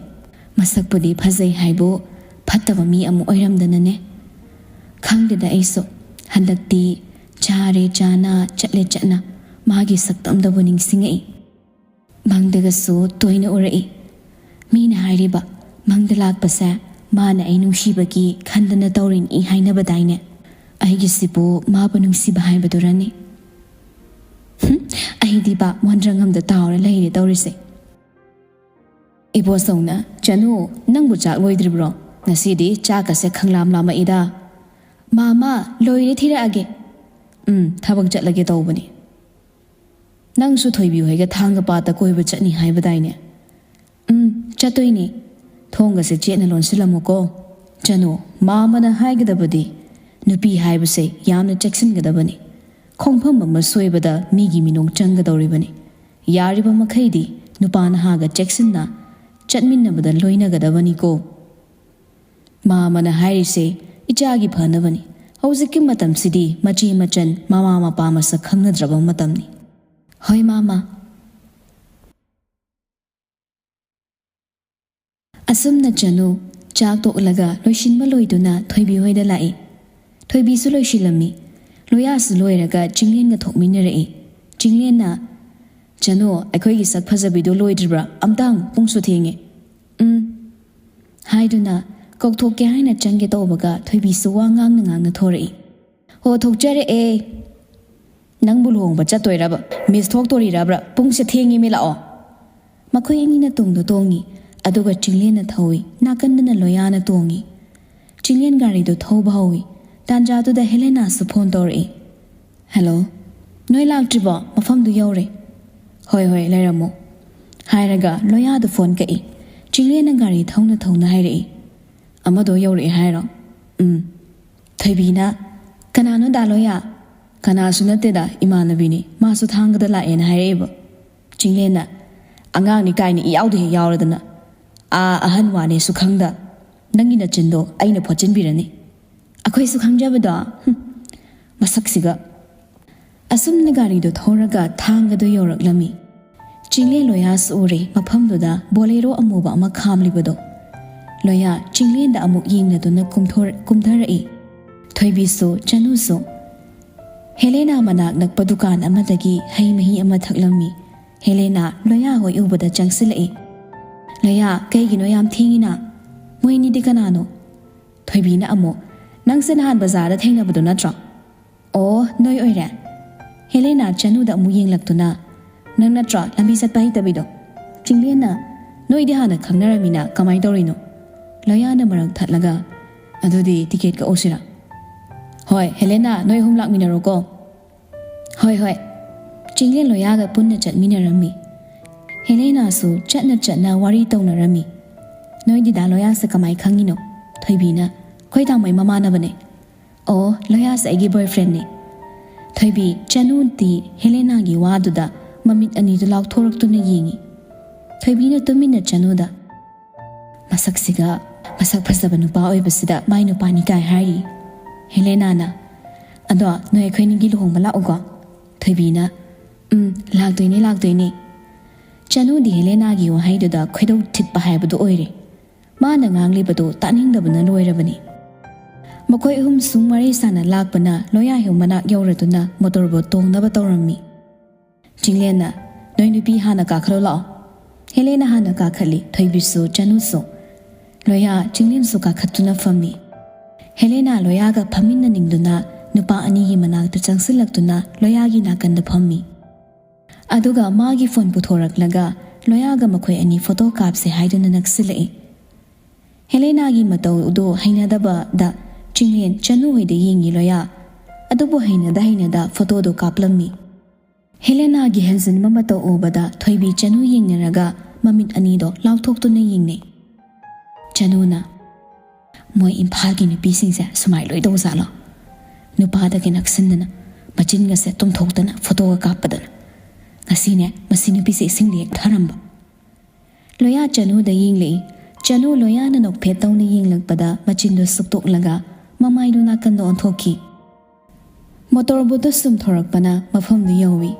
ꯃꯁꯛꯄꯨꯗꯤ ꯐꯖꯩ ꯍꯥꯏꯕꯨ ꯐꯠꯇꯕ ꯃꯤ ꯑꯃ ꯑꯣꯏꯔꯝꯗꯅꯅꯦ꯫ ꯈꯪꯗꯦꯗ ꯑꯩꯁꯨ, ꯍꯟꯗꯛꯇꯤ ꯆꯥꯔꯦ ꯆꯥꯅ, ꯆꯠꯂꯦ ꯆꯠꯅ ꯃꯥꯒꯤ ꯁꯛꯇꯝꯗꯕꯨ ꯅꯤꯡꯁꯤꯡꯉꯛꯏ"꯫ ꯃꯪꯗꯒꯁꯨ ꯇꯣꯏꯅ ꯎꯔꯛꯏ꯫ ꯃꯤꯅ ꯍꯥꯏꯔꯤꯕ ꯃꯪꯗ ꯂꯥꯛꯄꯁꯦ ꯃꯥꯅ ꯑꯩ ꯅꯨꯡꯁꯤꯕꯒꯤ ꯈꯟꯗꯅ ꯇꯧꯔꯤꯅꯤ ꯍꯥꯏꯅꯕꯗꯥꯏꯅꯦ? ꯑꯩꯒꯤꯁꯤꯕꯨ ꯃꯥꯕꯨ ꯅꯨꯡꯁꯤꯕ ꯍꯥꯏꯕꯗꯨꯔꯅꯤ? ꯍꯨꯝ, ꯑꯩꯗꯤꯕ ꯃꯣꯟꯗ꯭ꯔꯪ ꯑꯃꯗ ꯇꯥꯎꯔ ꯂꯩꯔꯦ ꯇꯧꯔꯤꯁꯦ꯫ ꯏꯕꯣꯆꯧꯅ, "ꯆꯅꯨ, ꯅꯪꯕꯨ ꯆꯥꯛ ꯂꯣꯏꯗ꯭ꯔꯤꯕ꯭ꯔꯣ?" ꯉꯁꯤꯗꯤ ꯆꯥꯛꯀꯁꯦ ꯈꯪꯂꯥꯝ ꯂꯥꯝꯃꯛꯏꯗ꯫ "ꯃꯥꯃ, ꯂꯣꯏꯔꯦ, ꯊꯤꯔꯛꯑꯒꯦ꯫ ꯎꯝ, ꯊꯕꯛ ꯆꯠꯂꯒꯦ ꯇꯧꯕꯅꯤ꯫ ꯅꯪꯁꯨ ꯊꯣꯏꯕꯤ ꯍꯣꯏꯒ ꯊꯥꯡꯒ ꯄꯥꯠꯇ ꯀꯣꯏꯕ ꯆꯠꯅꯤ ꯍꯥꯏꯕꯗꯥꯏꯅꯦ?" "ꯎꯝ, ꯆꯠꯇꯣꯏꯅꯦ꯫ ꯊꯣꯡꯒꯁꯦ ꯆꯦꯠꯅ ꯂꯣꯟꯁꯤꯜꯂꯝꯃꯨꯀꯣ꯫ ꯆꯅꯨ, ꯃꯥꯃꯅ ꯍꯥꯏꯒꯗꯕꯗꯤ ꯅꯨꯄꯤ ꯍꯥꯏꯕꯁꯦ ꯌꯥꯝꯅ ꯆꯦꯛꯁꯤꯟꯒꯗꯕꯅꯤ꯫ ꯈꯣꯡꯐꯝ ꯑꯃ ꯁꯣꯏꯕꯗ ꯃꯤꯒꯤ ꯃꯤꯅꯣꯡ ꯆꯪꯒꯗꯧꯔꯤꯕꯅꯤ꯫ ꯌꯥꯔꯤꯕ ꯃꯈꯩꯗꯤ ꯅꯨꯄꯥ ꯅꯍꯥꯒ ꯆꯦꯛꯁꯤꯟꯅ ꯆꯠꯃꯤꯟꯅꯕꯗ ꯂꯣꯏꯅꯒꯗꯕꯅꯤꯀꯣ꯫ ꯃꯥꯃꯅ ꯍꯥꯏꯔꯤꯁꯦ ꯏꯆꯥꯒꯤ ꯐꯅꯕꯅꯤ꯫ ꯍꯧꯖꯤꯛꯀꯤ ꯃꯇꯝꯁꯤꯗꯤ ꯃꯆꯦ ꯃꯆꯟ, ꯃꯃꯥ ꯃꯄꯥ ꯃꯁꯛ ꯈꯪꯅꯗ꯭ꯔꯕ ꯃꯇꯝꯅꯤ꯫ ꯍꯣꯏ, ꯃꯥꯃ꯫" ꯑꯁꯨꯝꯅ ꯆꯅꯨ ꯆꯥꯛ ꯇꯣꯛꯂꯒ ꯂꯣꯏꯁꯤꯟꯕ ꯂꯣꯏꯗꯨꯅ ꯊꯣꯏꯕꯤ ꯍꯣꯏꯗ ꯂꯥꯛꯏ꯫ ꯊꯣꯏꯕꯤꯁꯨ ꯂꯣꯏꯁꯤꯜꯂꯝꯃꯤ꯫ ꯂꯣꯌꯥꯁꯨ ꯂꯣꯏꯔꯒ ꯆꯤꯡꯂꯦꯟꯒ ꯊꯣꯛꯃꯤꯟꯅꯔꯛꯏ꯫ ꯆꯤꯡꯂꯦꯟꯅ, "ꯆꯅꯨ, ꯑꯩꯈꯣꯏꯒꯤ ꯁꯛ ꯐꯖꯕꯤꯗꯣ ꯂꯣꯏꯗ꯭ꯔꯤꯕ꯭ꯔꯥ? ꯑꯝꯇꯥꯡ, ꯄꯨꯡꯁꯨ ꯊꯦꯡꯉꯦ꯫" "ꯎꯝ" ꯍꯥꯏꯗꯨꯅ ꯀꯧꯊꯣꯛꯀꯦ ꯍꯥꯏꯅ ꯆꯪꯒꯦ ꯇꯧꯕꯒ ꯊꯣꯏꯕꯤꯁꯨ ꯋꯥ ꯉꯥꯡꯅ ꯉꯥꯡꯅ ꯊꯣꯔꯛꯏ꯫ "ꯍꯣ, ꯊꯣꯛꯆꯔꯛꯑꯦ꯫ ꯅꯪꯕꯨ ꯂꯨꯍꯣꯡꯕ ꯆꯠꯇꯣꯏꯔꯕ? ꯃꯤꯁ ꯊꯣꯛꯇꯣꯔꯤꯔꯕ꯭ꯔꯥ? ꯄꯨꯡꯁꯦ ꯊꯦꯡꯉꯤꯃꯤ, ꯂꯥꯛꯑꯣ꯫" ꯃꯈꯣꯏ ꯑꯅꯤꯅ ꯇꯨꯡꯗ ꯇꯣꯡꯉꯤ, ꯑꯗꯨꯒ ꯆꯤꯡꯂꯦꯟꯅ ꯊꯧꯏ, ꯅꯥꯀꯟꯗꯅ ꯂꯣꯌꯥꯅ ꯇꯣꯡꯉꯤ꯫ ꯆꯤꯡꯂꯦꯟ ꯒꯥꯔꯤꯗꯨ ꯊꯧꯕ ꯍꯧꯏ꯫ ꯇꯥꯟꯖꯥꯗꯨꯗ ꯍꯦꯂꯦꯅꯥꯁꯨ ꯐꯣꯟ ꯇꯧꯔꯛꯏ꯫ "ꯍꯦꯜꯂꯣ, ꯅꯣꯏ ꯂꯥꯛꯇ꯭ꯔꯤꯕꯣ? ꯃꯐꯝꯗꯨ ꯌꯧꯔꯦ꯫" "ꯍꯣꯏ, ꯍꯣꯏ, ꯂꯩꯔꯝꯃꯣ," ꯍꯥꯏꯔꯒ ꯂꯣꯌꯥꯗ ꯐꯣꯟ ꯀꯛꯏ꯫ ꯆꯤꯡꯂꯦꯟꯅ ꯒꯥꯔꯤ ꯊꯧꯅ ꯊꯧꯅ ꯍꯥꯏꯔꯛꯏ꯫ "ꯑꯃꯗꯣ ꯌꯧꯔꯛꯑꯦ ꯍꯥꯏꯔꯣ?" "ꯎꯝ꯫" ꯊꯣꯏꯕꯤꯅ, "ꯀꯅꯥꯅꯣ ꯗꯥ ꯂꯣꯌꯥ?" "ꯀꯅꯥꯁꯨ ꯅꯠꯇꯦꯗ, ꯏꯃꯥꯟꯅꯕꯤꯅꯤ꯫ ꯃꯥꯁꯨ ꯊꯥꯡꯒꯗ ꯂꯥꯛꯑꯦꯅ ꯍꯥꯏꯔꯛꯏꯕ꯫" ꯆꯤꯡꯂꯦꯟꯅ, "ꯑꯉꯥꯡꯅꯤ ꯀꯥꯏꯅ ꯏꯌꯥꯎꯗ ꯍꯦꯛ ꯌꯥꯎꯔꯗꯅ꯫ ꯑꯥ, ꯑꯍꯟ ꯋꯥꯅꯦꯁꯨ ꯈꯪꯗ꯫ ꯅꯪꯒꯤ ꯅꯆꯤꯟꯗꯣ ꯑꯩꯅ ꯐꯣꯠꯆꯤꯟꯕꯤꯔꯅꯤ꯫" "ꯑꯩꯈꯣꯏꯁꯨ ꯈꯪꯖꯕꯗꯣ꯫ ꯍꯨꯝ, ꯃꯁꯛꯁꯤꯒ꯫" ꯑꯁꯨꯝꯅ ꯒꯥꯔꯤꯗꯨ ꯊꯧꯔꯒ ꯊꯥꯡꯒꯗꯨ ꯌꯧꯔꯛꯂꯝꯃꯤ꯫ ꯆꯤꯡꯂꯦꯟ ꯂꯣꯌꯥꯁꯨ ꯎꯔꯦ ꯃꯐꯝꯗꯨꯗ ꯕꯣꯂꯦꯔꯣ ꯑꯃꯨꯕ ꯑꯃ ꯈꯥꯝꯂꯤꯕꯗꯣ꯫ ꯂꯣꯌꯥ ꯆꯤꯡꯂꯦꯟꯗ ꯑꯃꯨꯛ ꯌꯦꯡꯂꯗꯨꯅ ꯀꯨꯝꯊꯣꯔ-, ꯀꯨꯝꯊꯔꯛꯏ꯫ ꯊꯣꯏꯕꯤꯁꯨ, ꯆꯅꯨꯁꯨ꯫ ꯍꯦꯂꯦꯅꯥ ꯃꯅꯥꯛ ꯅꯛꯄ ꯗꯨꯀꯥꯟ ꯑꯃꯗꯒꯤ ꯍꯩ ꯃꯍꯤ ꯑꯃ ꯊꯛꯂꯝꯃꯤ꯫ ꯍꯦꯂꯦꯅꯥ ꯂꯣꯌꯥ ꯍꯣꯏ ꯎꯕꯗ ꯆꯪꯁꯤꯜꯂꯛꯏ꯫ "ꯂꯣꯌꯥ, ꯀꯩꯒꯤꯅꯣ ꯌꯥꯝ ꯊꯦꯡꯉꯤꯅ? ꯃꯣꯏ ꯑꯅꯤꯗꯤ ꯀꯅꯥꯅꯣ?" ꯊꯣꯏꯕꯤꯅ ꯑꯃꯨꯛ, "ꯅꯪꯁꯦ ꯅꯍꯥꯟ ꯕꯖꯥꯔꯗ ꯊꯦꯡꯅꯕꯗꯣ ꯅꯠꯇ꯭ꯔꯣ?" "ꯑꯣ, ꯅꯣꯏ ꯑꯣꯏꯔꯦ?" ꯍꯦꯂꯦꯅꯥ ꯆꯅꯨꯗ ꯑꯃꯨꯛ ꯌꯦꯡꯂꯛꯇꯨꯅ, "ꯅꯪ ꯅꯠꯇ꯭ꯔꯣ ꯂꯝꯕꯤ ꯆꯠꯄ ꯍꯩꯇꯕꯤꯗꯣ?" ꯆꯤꯡꯂꯦꯟꯅ, "ꯅꯣꯏꯗꯤ ꯍꯥꯟꯅ ꯈꯪꯅꯔꯝꯃꯤꯅ ꯀꯃꯥꯏ ꯇꯧꯔꯤꯅꯣ?" ꯂꯣꯌꯥꯅ ꯃꯔꯛ ꯊꯠꯂꯒ, "ꯑꯗꯨꯗꯤ ꯇꯤꯀꯦꯠ ꯀꯛꯎꯁꯤꯔꯥ?" "ꯍꯣꯏ, ꯍꯦꯂꯦꯅꯥ, ꯅꯣꯏ ꯑꯍꯨꯝ ꯂꯥꯛꯃꯤꯟꯅꯔꯣꯀꯣ꯫" "ꯍꯣꯏ, ꯍꯣꯏ꯫" ꯆꯤꯡꯂꯦꯟ ꯂꯣꯌꯥꯒ ꯄꯨꯟꯅ ꯆꯠꯃꯤꯟꯅꯔꯝꯃꯤ꯫ ꯍꯦꯂꯦꯅꯥꯁꯨ ꯆꯠꯅ ꯆꯠꯅ ꯋꯥꯔꯤ ꯇꯧꯅꯔꯝꯃꯤ꯫ "ꯅꯣꯏꯗꯤ ꯗꯥ ꯂꯣꯌꯥꯁꯦ ꯀꯃꯥꯏ ꯈꯪꯉꯤꯅꯣ?" ꯊꯣꯏꯕꯤꯅ, "ꯑꯩꯈꯣꯏ ꯇꯥꯃꯣꯏ ꯃꯃꯥꯟꯅꯕꯅꯦ꯫" "ꯑꯣ, ꯂꯣꯌꯥꯁꯦ ꯑꯩꯒꯤ ꯕꯣꯏꯐ꯭ꯔꯦꯟꯅꯦ꯫" ꯊꯣꯏꯕꯤ, ꯆꯅꯨꯗꯤ ꯍꯦꯂꯦꯅꯥꯒꯤ ꯋꯥꯗꯨꯗ ꯃꯃꯤꯠ ꯑꯅꯤꯗꯨ ꯂꯥꯎꯊꯣꯔꯛꯇꯨꯅ ꯌꯦꯡꯉꯤ꯫ ꯊꯣꯏꯕꯤꯅ ꯇꯨꯃꯤꯟꯅ ꯆꯅꯨꯗ, "ꯃꯁꯛꯁꯤꯒ, ꯃꯁꯛ ꯐꯖꯕ ꯅꯨꯄꯥ ꯑꯣꯏꯕꯁꯤꯗ ꯃꯥꯏ ꯅꯨꯄꯥꯅꯤ ꯀꯥꯏ ꯍꯥꯏꯔꯤ꯫" ꯍꯦꯂꯦꯅꯥꯅ, "ꯑꯗꯣ ꯅꯣꯏ ꯑꯩꯈꯣꯏꯅꯤꯒꯤ ꯂꯨꯍꯣꯡꯕ ꯂꯥꯛꯎꯀꯣ꯫" ꯊꯣꯏꯕꯤꯅ, "ꯎꯝ, ꯂꯥꯛꯇꯣꯏꯅꯦ, ꯂꯥꯛꯇꯣꯏꯅꯦ꯫" ꯆꯅꯨꯗꯤ ꯍꯦꯂꯦꯅꯥꯒꯤ ꯋꯥꯍꯩꯗꯨꯗ ꯈꯣꯏꯗꯧ ꯊꯤꯠꯄ ꯍꯥꯏꯕꯗꯨ ꯑꯣꯏꯔꯦ꯫ ꯃꯥꯅ ꯉꯥꯡꯂꯤꯕꯗꯨ ꯇꯥꯅꯤꯡꯗꯕꯅ ꯂꯣꯏꯔꯕꯅꯤ꯫ ꯃꯈꯣꯏ ꯑꯍꯨꯝ ꯁꯨꯝ ꯋꯥꯔꯤ ꯁꯥꯟꯅ ꯂꯥꯛꯄꯅ ꯂꯣꯌꯥ ꯍꯦꯛ ꯃꯅꯥꯛ ꯌꯧꯔꯗꯨꯅ ꯃꯣꯇꯣꯔ ꯕꯣꯠ ꯇꯣꯡꯅꯕ ꯇꯧꯔꯝꯃꯤ꯫ ꯆꯤꯡꯂꯦꯟꯅ, "ꯅꯣꯏ ꯅꯨꯄꯤ ꯍꯥꯟꯅ ꯀꯥꯈꯠꯂꯣ ꯂꯥꯛꯑꯣ꯫" ꯍꯦꯂꯦꯅ ꯍꯥꯟꯅ ꯀꯥꯈꯠꯂꯤ, ꯊꯣꯏꯕꯤꯁꯨ ꯆꯅꯨꯁꯨ꯫ ꯂꯣꯌꯥ, ꯆꯤꯡꯂꯦꯟꯁꯨ ꯀꯥꯈꯠꯇꯨꯅ ꯐꯝꯃꯤ꯫ ꯍꯦꯂꯦꯅ ꯂꯣꯌꯥꯒ ꯐꯝꯃꯤꯟꯅꯅꯤꯡꯗꯨꯅ ꯅꯨꯄꯥ ꯑꯅꯤꯒꯤ ꯃꯅꯥꯛꯇ ꯆꯪꯁꯤꯜꯂꯛꯇꯨꯅ ꯂꯣꯌꯥꯒꯤ ꯅꯥꯀꯟꯗ ꯐꯝꯃꯤ꯫ ꯑꯗꯨꯒ ꯃꯥꯒꯤ ꯐꯣꯟ ꯄꯨꯊꯣꯔꯛꯂꯒ ꯂꯣꯌꯥꯒ ꯃꯈꯣꯏ ꯑꯅꯤ ꯐꯣꯇꯣ ꯀꯥꯞꯁꯦ ꯍꯥꯏꯗꯨꯅ ꯅꯛꯁꯤꯜꯂꯛꯏ꯫ ꯍꯦꯂꯦꯅꯥꯒꯤ ꯃꯇꯧꯗꯨ ꯍꯩꯅꯗꯕꯗ ꯆꯤꯡꯂꯦꯟ ꯆꯅꯨ ꯍꯣꯏꯗ ꯌꯦꯡꯉꯤ ꯂꯣꯌꯥ꯫ ꯑꯗꯨꯕꯨ ꯍꯩꯅꯗ ꯍꯩꯅꯗ ꯐꯣꯇꯣꯗꯨ ꯀꯥꯞꯂꯝꯃꯤ꯫ ꯍꯦꯂꯦꯅꯥꯒꯤ ꯍꯦꯟꯖꯤꯟꯕ ꯃꯇꯧ ꯎꯕꯗ ꯊꯣꯏꯕꯤ ꯆꯅꯨ ꯌꯦꯡꯅꯔꯒ ꯃꯃꯤꯠ ꯑꯅꯤꯗꯣ ꯂꯥꯎꯊꯣꯛꯇꯨꯅ ꯌꯦꯡꯅꯩ꯫ ꯆꯅꯨꯅ, "ꯃꯣꯏ ꯏꯝꯐꯥꯜꯒꯤ ꯅꯨꯄꯤꯁꯤꯡꯁꯦ ꯁꯨꯃꯥꯏ ꯂꯣꯏ ꯇꯧꯖꯥꯠꯂꯣ? ꯅꯨꯄꯥꯗꯒꯤ ꯅꯛꯁꯤꯟꯗꯅ, ꯃꯆꯤꯟꯒꯁꯦ ꯇꯨꯝꯊꯣꯛꯇꯅ ꯐꯣꯇꯣꯒ ꯀꯥꯞꯄꯗꯅ꯫ ꯉꯁꯤꯅꯦ, ꯃꯁꯤ ꯅꯨꯄꯤꯁꯦ ꯏꯁꯤꯡꯗ ꯍꯦꯛ ꯊꯥꯔꯝꯕ꯫" ꯂꯣꯌꯥ ꯆꯅꯨꯗ ꯌꯦꯡꯂꯛꯏ꯫ ꯆꯅꯨ ꯂꯣꯌꯥꯅ ꯅꯣꯛꯐꯦꯠ ꯇꯧꯅ ꯌꯦꯡꯂꯛꯄꯗ ꯃꯆꯤꯟꯗꯨ ꯁꯨꯛꯇꯣꯛꯂꯒ ꯃꯃꯥꯏꯗꯨ ꯅꯥꯀꯟꯗ ꯑꯣꯟꯊꯣꯛꯈꯤ꯫ ꯃꯣꯇꯣꯔ ꯕꯣꯠꯇꯨ ꯁꯨꯝ ꯊꯧꯔꯛꯄꯅ ꯃꯐꯝꯗꯨ ꯌꯧꯏ꯫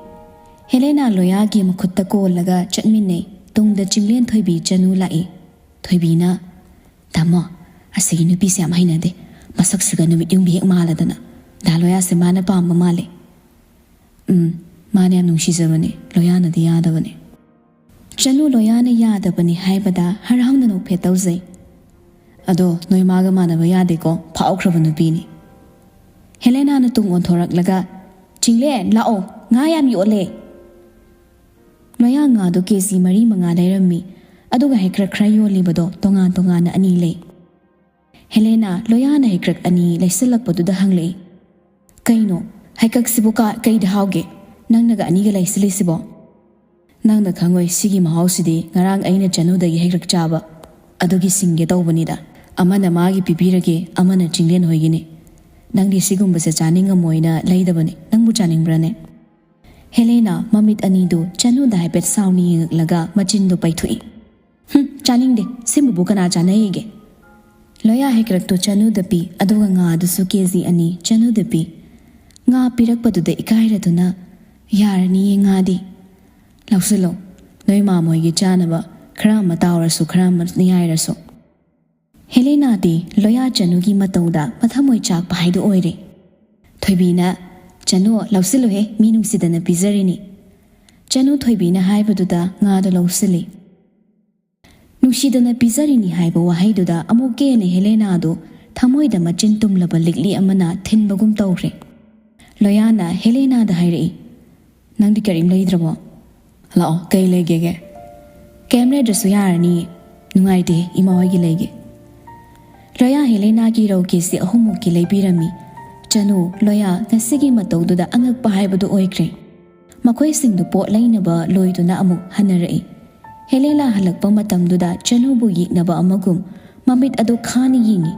ꯍꯦꯂꯦꯅꯥ ꯂꯣꯌꯥꯒꯤ ꯃꯈꯨꯠꯇ ꯀꯣꯜꯂꯒ ꯆꯠꯃꯤꯟꯅꯩ꯫ ꯇꯨꯡꯗ ꯆꯤꯡꯂꯦꯟ ꯊꯣꯏꯕꯤ ꯆꯅꯨ ꯂꯥꯛꯏ꯫ ꯊꯣꯏꯕꯤꯅ, "ꯇꯥꯃꯣ, ꯑꯁꯤꯒꯤ ꯅꯨꯄꯤꯁꯦ ꯌꯥꯝ ꯍꯩꯅꯗꯦ꯫ ꯃꯁꯛꯁꯤꯒ ꯅꯨꯃꯤꯠ ꯌꯨꯡꯕꯤ ꯍꯦꯛ ꯃꯥꯜꯂꯗꯅ꯫ ꯗꯥ ꯂꯣꯌꯥꯁꯦ ꯃꯥꯅ ꯄꯥꯝꯕ ꯃꯥꯜꯂꯦ꯫" "ꯎꯝ, ꯃꯥꯅ ꯌꯥꯝ ꯅꯨꯡꯁꯤꯖꯕꯅꯦ, ꯂꯣꯌꯥꯅꯗꯤ ꯌꯥꯗꯕꯅꯦ꯫" ꯆꯅꯨ ꯂꯣꯌꯥꯅ ꯌꯥꯗꯕꯅꯤ ꯍꯥꯏꯕꯗ ꯍꯔꯥꯎꯅ ꯅꯣꯛꯐꯦꯠ ꯇꯧꯖꯩ꯫ "ꯑꯗꯣ ꯅꯣꯏ ꯃꯥꯒ ꯃꯥꯟꯅꯕ ꯌꯥꯗꯦꯀꯣ, ꯐꯥꯎꯈ꯭ꯔꯕ ꯅꯨꯄꯤꯅꯤ꯫" ꯍꯦꯂꯦꯅꯥꯅ ꯇꯨꯡ ꯑꯣꯟꯊꯣꯔꯛꯂꯒ, "ꯆꯤꯡꯂꯦꯟ, ꯂꯥꯛꯑꯣ, ꯉꯥ ꯌꯥꯝ ꯌꯣꯜꯂꯦ꯫" ꯂꯣꯌꯥ ꯉꯥꯗꯨ ꯀꯦ ꯖꯤ ꯃꯔꯤ ꯃꯉꯥ ꯂꯩꯔꯝꯃꯤ꯫ ꯑꯗꯨꯒ ꯍꯩꯀ꯭ꯔꯛ ꯈꯔ ꯌꯣꯜꯂꯤꯕꯗꯣ ꯇꯣꯉꯥꯟ ꯇꯣꯉꯥꯟꯅ ꯑꯅꯤ ꯂꯩ꯫ ꯍꯦꯂꯦꯅꯥ ꯂꯣꯌꯥꯅ ꯍꯩꯀ꯭ꯔꯛ ꯑꯅꯤ ꯂꯩꯁꯤꯜꯂꯛꯄꯗꯨꯗ ꯍꯪꯂꯛꯏ, "ꯀꯩꯅꯣ, ꯍꯩꯀ꯭ꯔꯛꯁꯤꯕꯨ ꯀꯥ-, ꯀꯩꯗ ꯍꯥꯎꯒꯦ? ꯅꯪꯅꯒ ꯑꯅꯤꯒ ꯂꯩꯁꯤꯜꯂꯤꯁꯤꯕꯣ?" "ꯅꯪꯅ ꯈꯪꯉꯣꯏ ꯁꯤꯒꯤ ꯃꯍꯥꯎꯁꯤꯗꯤ, ꯉꯔꯥꯡ ꯑꯩꯅ ꯆꯅꯨꯗꯒꯤ ꯍꯩꯀ꯭ꯔꯛ ꯆꯥꯕ, ꯑꯗꯨꯒꯤ ꯁꯤꯡꯒꯦ ꯇꯧꯕꯅꯤꯗ꯫ ꯑꯃꯅ ꯃꯥꯒꯤ ꯄꯤꯕꯤꯔꯒꯦ, ꯑꯃꯅ ꯆꯤꯡꯂꯦꯟ ꯍꯣꯏꯒꯤꯅꯤ꯫ ꯅꯪꯗꯤ ꯁꯤꯒꯨꯝꯕꯁꯦ ꯆꯥꯅꯤꯡꯉꯝꯃꯣꯏꯅ ꯂꯩꯗꯕꯅꯤ꯫ ꯅꯪꯕꯨ ꯆꯥꯅꯤꯡꯕ꯭ꯔꯥꯅꯦ?" ꯍꯦꯂꯦꯅꯥ ꯃꯃꯤꯠ ꯑꯅꯤꯗꯨ ꯆꯅꯨꯗ ꯍꯥꯏꯐꯦꯠ ꯁꯥꯎꯅ ꯌꯦꯡꯉꯛꯂꯒ ꯃꯆꯤꯟꯗꯨ ꯄꯩꯊꯣꯛꯏ꯫ "ꯍꯨꯝ, ꯆꯥꯅꯤꯡꯗꯦ꯫ ꯁꯤꯃꯕꯨ ꯀꯅꯥ ꯆꯥꯅꯩꯒꯦ?" ꯂꯣꯌꯥ ꯍꯩꯀ꯭ꯔꯛꯇꯨ ꯆꯅꯨꯗ ꯄꯤ, ꯑꯗꯨꯒ ꯉꯥꯗꯨꯁꯨ ꯀꯦ ꯖꯤ ꯑꯅꯤ ꯆꯅꯨꯗ ꯄꯤ꯫ ꯉꯥ ꯄꯤꯔꯛꯄꯗꯨꯗ ꯏꯀꯥꯏꯔꯗꯨꯅ, "ꯌꯥꯔꯅꯤꯌꯦ ꯉꯥꯗꯤ꯫ ꯂꯧꯁꯤꯜꯂꯣ, ꯅꯣꯏ ꯃꯥꯃꯣꯏꯒꯤ ꯆꯥꯅꯕ ꯈꯔ ꯑꯃ ꯇꯥꯎꯔꯁꯨ, ꯈꯔ ꯑꯃ ꯌꯥꯏꯔꯁꯨ꯫" ꯍꯦꯂꯦꯅꯥꯗꯤ ꯂꯣꯌꯥ ꯆꯅꯨꯒꯤ ꯃꯇꯧꯗ ꯃꯊꯃꯣꯏ ꯆꯥꯛꯄ ꯍꯥꯏꯗꯨ ꯑꯣꯏꯔꯦ꯫ ꯊꯣꯏꯕꯤꯅ, "ꯆꯅꯨ, ꯂꯧꯁꯤꯜꯂꯨꯍꯦ, ꯃꯤ ꯅꯨꯡꯁꯤꯗꯅ ꯄꯤꯖꯔꯤꯅꯤ꯫" ꯆꯅꯨ ꯊꯣꯏꯕꯤꯅ ꯍꯥꯏꯕꯗꯨꯗ ꯉꯥꯗꯨ ꯂꯧꯁꯤꯜꯂꯤ꯫ ꯅꯨꯡꯁꯤꯗꯅ ꯄꯤꯖꯔꯤꯅꯤ ꯍꯥꯏꯕ ꯋꯥꯍꯩꯗꯨꯗ ꯑꯃꯨꯛꯀ ꯍꯦꯟꯅ ꯍꯦꯂꯦꯅꯥꯗꯨ ꯊꯃꯣꯏꯗ ꯃꯆꯤꯟ ꯇꯨꯝꯂꯕ ꯂꯤꯛꯂꯤ ꯑꯃꯅ ꯊꯤꯟꯕꯒꯨꯝ ꯇꯧꯈ꯭ꯔꯦ꯫ ꯂꯣꯌꯥꯅ ꯍꯦꯂꯦꯅꯥꯗ ꯍꯥꯏꯔꯛꯏ, "ꯅꯪꯗꯤ ꯀꯔꯤꯝ ꯂꯩꯗ꯭ꯔꯕꯣ? ꯂꯥꯛꯑꯣ, ꯀꯩ ꯂꯩꯒꯦꯒꯦ?" "ꯀꯩꯝ ꯂꯩꯗ꯭ꯔꯁꯨ ꯌꯥꯔꯅꯤ꯫ ꯅꯨꯡꯉꯥꯏꯇꯦ, ꯏꯃꯥ ꯍꯣꯏꯒꯤ ꯂꯩꯒꯦ꯫" ꯂꯣꯌꯥ ꯍꯦꯂꯦꯅꯥꯒꯤ ꯔꯧ ꯀꯦ ꯖꯤ ꯑꯍꯨꯝꯃꯨꯛꯀꯤ ꯂꯩꯕꯤꯔꯝꯃꯤ꯫ ꯆꯅꯨ, ꯂꯣꯌꯥ ꯉꯁꯤꯒꯤ ꯃꯇꯧꯗꯨꯗ ꯑꯉꯛꯄ ꯍꯥꯏꯕꯗꯨ ꯑꯣꯏꯈ꯭ꯔꯦ꯫ ꯃꯈꯣꯏꯁꯤꯡꯗꯨ ꯄꯣꯠ ꯂꯩꯅꯕ ꯂꯣꯏꯗꯨꯅ ꯑꯃꯨꯛ ꯍꯟꯅꯔꯛꯏ꯫ ꯍꯦꯂꯦꯅꯥ ꯍꯜꯂꯛꯄ ꯃꯇꯝꯗꯨꯗ ꯆꯅꯨꯕꯨ ꯌꯦꯛꯅꯕ ꯑꯃꯒꯨꯝ ꯃꯃꯤꯠ ꯑꯗꯨ ꯈꯥꯅ ꯌꯦꯡꯏ꯫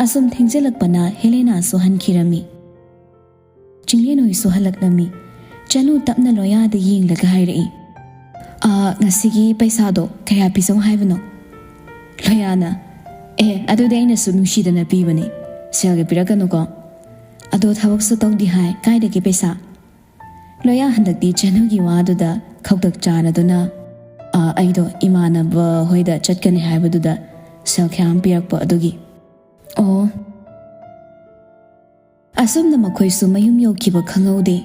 ꯑꯁꯨꯝ ꯊꯦꯡꯖꯤꯜꯂꯛꯄꯅ ꯍꯦꯂꯦꯅꯥꯁꯨ ꯍꯟꯈꯤꯔꯝꯃꯤ꯫ ꯆꯤꯡꯂꯦꯟ ꯍꯣꯏꯁꯨ ꯍꯜꯂꯛꯂꯝꯃꯤ꯫ ꯆꯅꯨ ꯇꯞꯅ ꯂꯣꯌꯥꯗ ꯌꯦꯡꯂꯒ ꯍꯥꯏꯔꯛꯏ, "ꯑꯥ, ꯉꯁꯤꯒꯤ ꯄꯩꯁꯥꯗꯣ ꯀꯌꯥ ꯄꯤꯖꯧ ꯍꯥꯏꯕꯅꯣ?" ꯂꯣꯌꯥꯅ, "ꯑꯦ, ꯑꯗꯨꯗꯤ ꯑꯩꯅꯁꯨ ꯅꯨꯡꯁꯤꯗꯅ ꯄꯤꯕꯅꯤ꯫ ꯁꯦꯜꯒ ꯄꯤꯔꯛꯀꯅꯨꯀꯣ꯫ ꯑꯗꯣ ꯊꯕꯛꯁꯨ ꯇꯧꯗꯦ ꯍꯥꯏ, ꯀꯥꯏꯗꯒꯤ ꯄꯩꯁꯥ?" ꯂꯣꯌꯥ ꯍꯟꯗꯛꯇꯤ ꯆꯅꯨꯒꯤ ꯋꯥꯗꯨꯗ ꯈꯧꯇꯛ ꯆꯥꯔꯗꯨꯅ, "ꯑꯥ, ꯑꯩꯗꯣ ꯏꯃꯥꯟꯅꯕ ꯍꯣꯏꯗ ꯆꯠꯀꯅꯤ ꯍꯥꯏꯕꯗꯨꯗ ꯁꯦꯜ ꯈꯌꯥꯝ ꯄꯤꯔꯛꯄ ꯑꯗꯨꯒꯤ꯫" ꯑꯣ꯫ ꯑꯁꯨꯝꯅ ꯃꯈꯣꯏꯁꯨ ꯃꯌꯨꯝ ꯌꯧꯈꯤꯕ ꯈꯪꯍꯧꯗꯦ꯫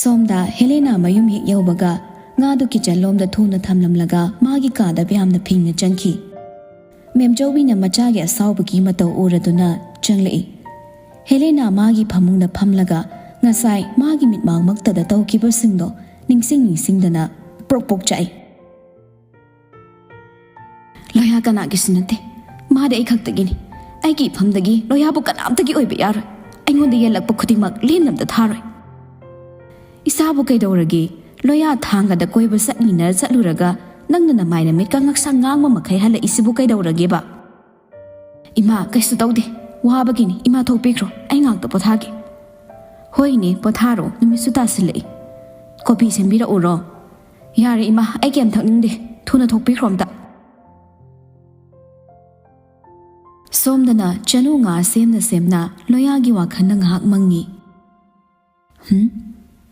ꯁꯣꯝꯗ ꯍꯦꯂꯦꯅꯥ ꯃꯌꯨꯝ ꯍꯦꯛ ꯌꯧꯕꯒ ꯉꯥꯗꯨ ꯀꯤꯆꯟ ꯂꯣꯝꯗ ꯊꯨꯅ ꯊꯝꯂꯝꯂꯒ ꯃꯥꯒꯤ ꯀꯥꯗ ꯌꯥꯝꯅ ꯐꯤꯡꯅ ꯆꯪꯈꯤ꯫ ꯃꯦꯝꯆꯧꯕꯤꯅ ꯃꯆꯥꯒꯤ ꯑꯁꯥꯎꯕꯒꯤ ꯃꯇꯧ ꯎꯔꯗꯨꯅ ꯆꯪꯂꯛꯏ꯫ ꯍꯦꯂꯦꯅꯥ ꯃꯥꯒꯤ ꯐꯃꯨꯡꯗ ꯐꯝꯂꯒ ꯉꯁꯥꯏ ꯃꯥꯒꯤ ꯃꯤꯠꯃꯥꯡꯃꯛꯇꯗ ꯇꯧꯈꯤꯕꯁꯤꯡꯗꯣ ꯅꯤꯡꯁꯤꯡ ꯅꯤꯡꯁꯤꯡꯗꯅ ꯄ꯭ꯔꯣꯛ ꯄ꯭ꯔꯣꯛ ꯆꯥꯛꯏ꯫ ꯀꯅꯥꯒꯤꯁꯨ ꯅꯠꯇꯦ꯫ ꯃꯥꯗꯤ ꯑꯩ ꯈꯛꯇꯒꯤꯅꯤ꯫ ꯑꯩꯒꯤ ꯏꯐꯝꯗꯒꯤ ꯂꯣꯌꯥꯕꯨ ꯀꯅꯥꯝꯇꯒꯤ ꯑꯣꯏꯕ ꯌꯥꯔꯣꯏ꯫ ꯑꯩꯉꯣꯟꯗ ꯌꯦꯜꯂꯛꯄ ꯈꯨꯗꯤꯡꯃꯛ ꯂꯦꯝꯅ ꯑꯝꯇ ꯊꯥꯔꯣꯏ꯫ ꯏꯁꯥꯕꯨ ꯀꯩꯗꯧꯔꯒꯦ? ꯂꯣꯌꯥ ꯊꯥꯡꯒꯗ ꯀꯣꯏꯕ ꯆꯠꯅꯤꯅ ꯆꯠꯂꯨꯔꯒ ꯅꯪꯅ ꯅꯃꯥꯏ ꯅꯃꯤꯠꯀ ꯉꯛꯁꯪ ꯉꯥꯡꯕ ꯃꯈꯩ ꯍꯜꯂꯛꯏꯁꯤꯕꯨ ꯀꯩꯗꯧꯔꯒꯦꯕ? ꯏꯃꯥ, ꯀꯩꯁꯨ ꯇꯧꯗꯦ꯫ ꯋꯥꯕꯒꯤꯅꯤ꯫ ꯏꯃꯥ, ꯊꯣꯛꯄꯤꯈ꯭ꯔꯣ꯫ ꯑꯩ ꯉꯥꯛꯇ ꯄꯣꯊꯥꯒꯦ꯫ ꯍꯣꯏꯅꯦ, ꯄꯣꯊꯥꯔꯣ꯫ ꯅꯨꯃꯤꯠꯁꯨ ꯇꯥꯁꯤꯜꯂꯛꯏ꯫ ꯀꯣꯐꯤ ꯁꯦꯝꯕꯤꯔꯛꯎꯔꯣ? ꯌꯥꯔꯦ ꯏꯃꯥ, ꯑꯩ ꯀꯩꯝ ꯊꯛꯅꯤꯡꯗꯦ꯫ ꯊꯨꯅ ꯊꯣꯛꯄꯤꯈ꯭ꯔꯣ ꯑꯝꯇ꯫ ꯁꯣꯝꯗꯅ ꯆꯅꯨ ꯉꯥ ꯁꯦꯝꯅ ꯁꯦꯝꯅ ꯂꯣꯌꯥꯒꯤ ꯋꯥꯈꯜꯗ ꯉꯥꯏꯍꯥꯛ ꯃꯪꯉꯤ꯫ ꯍꯨꯝ?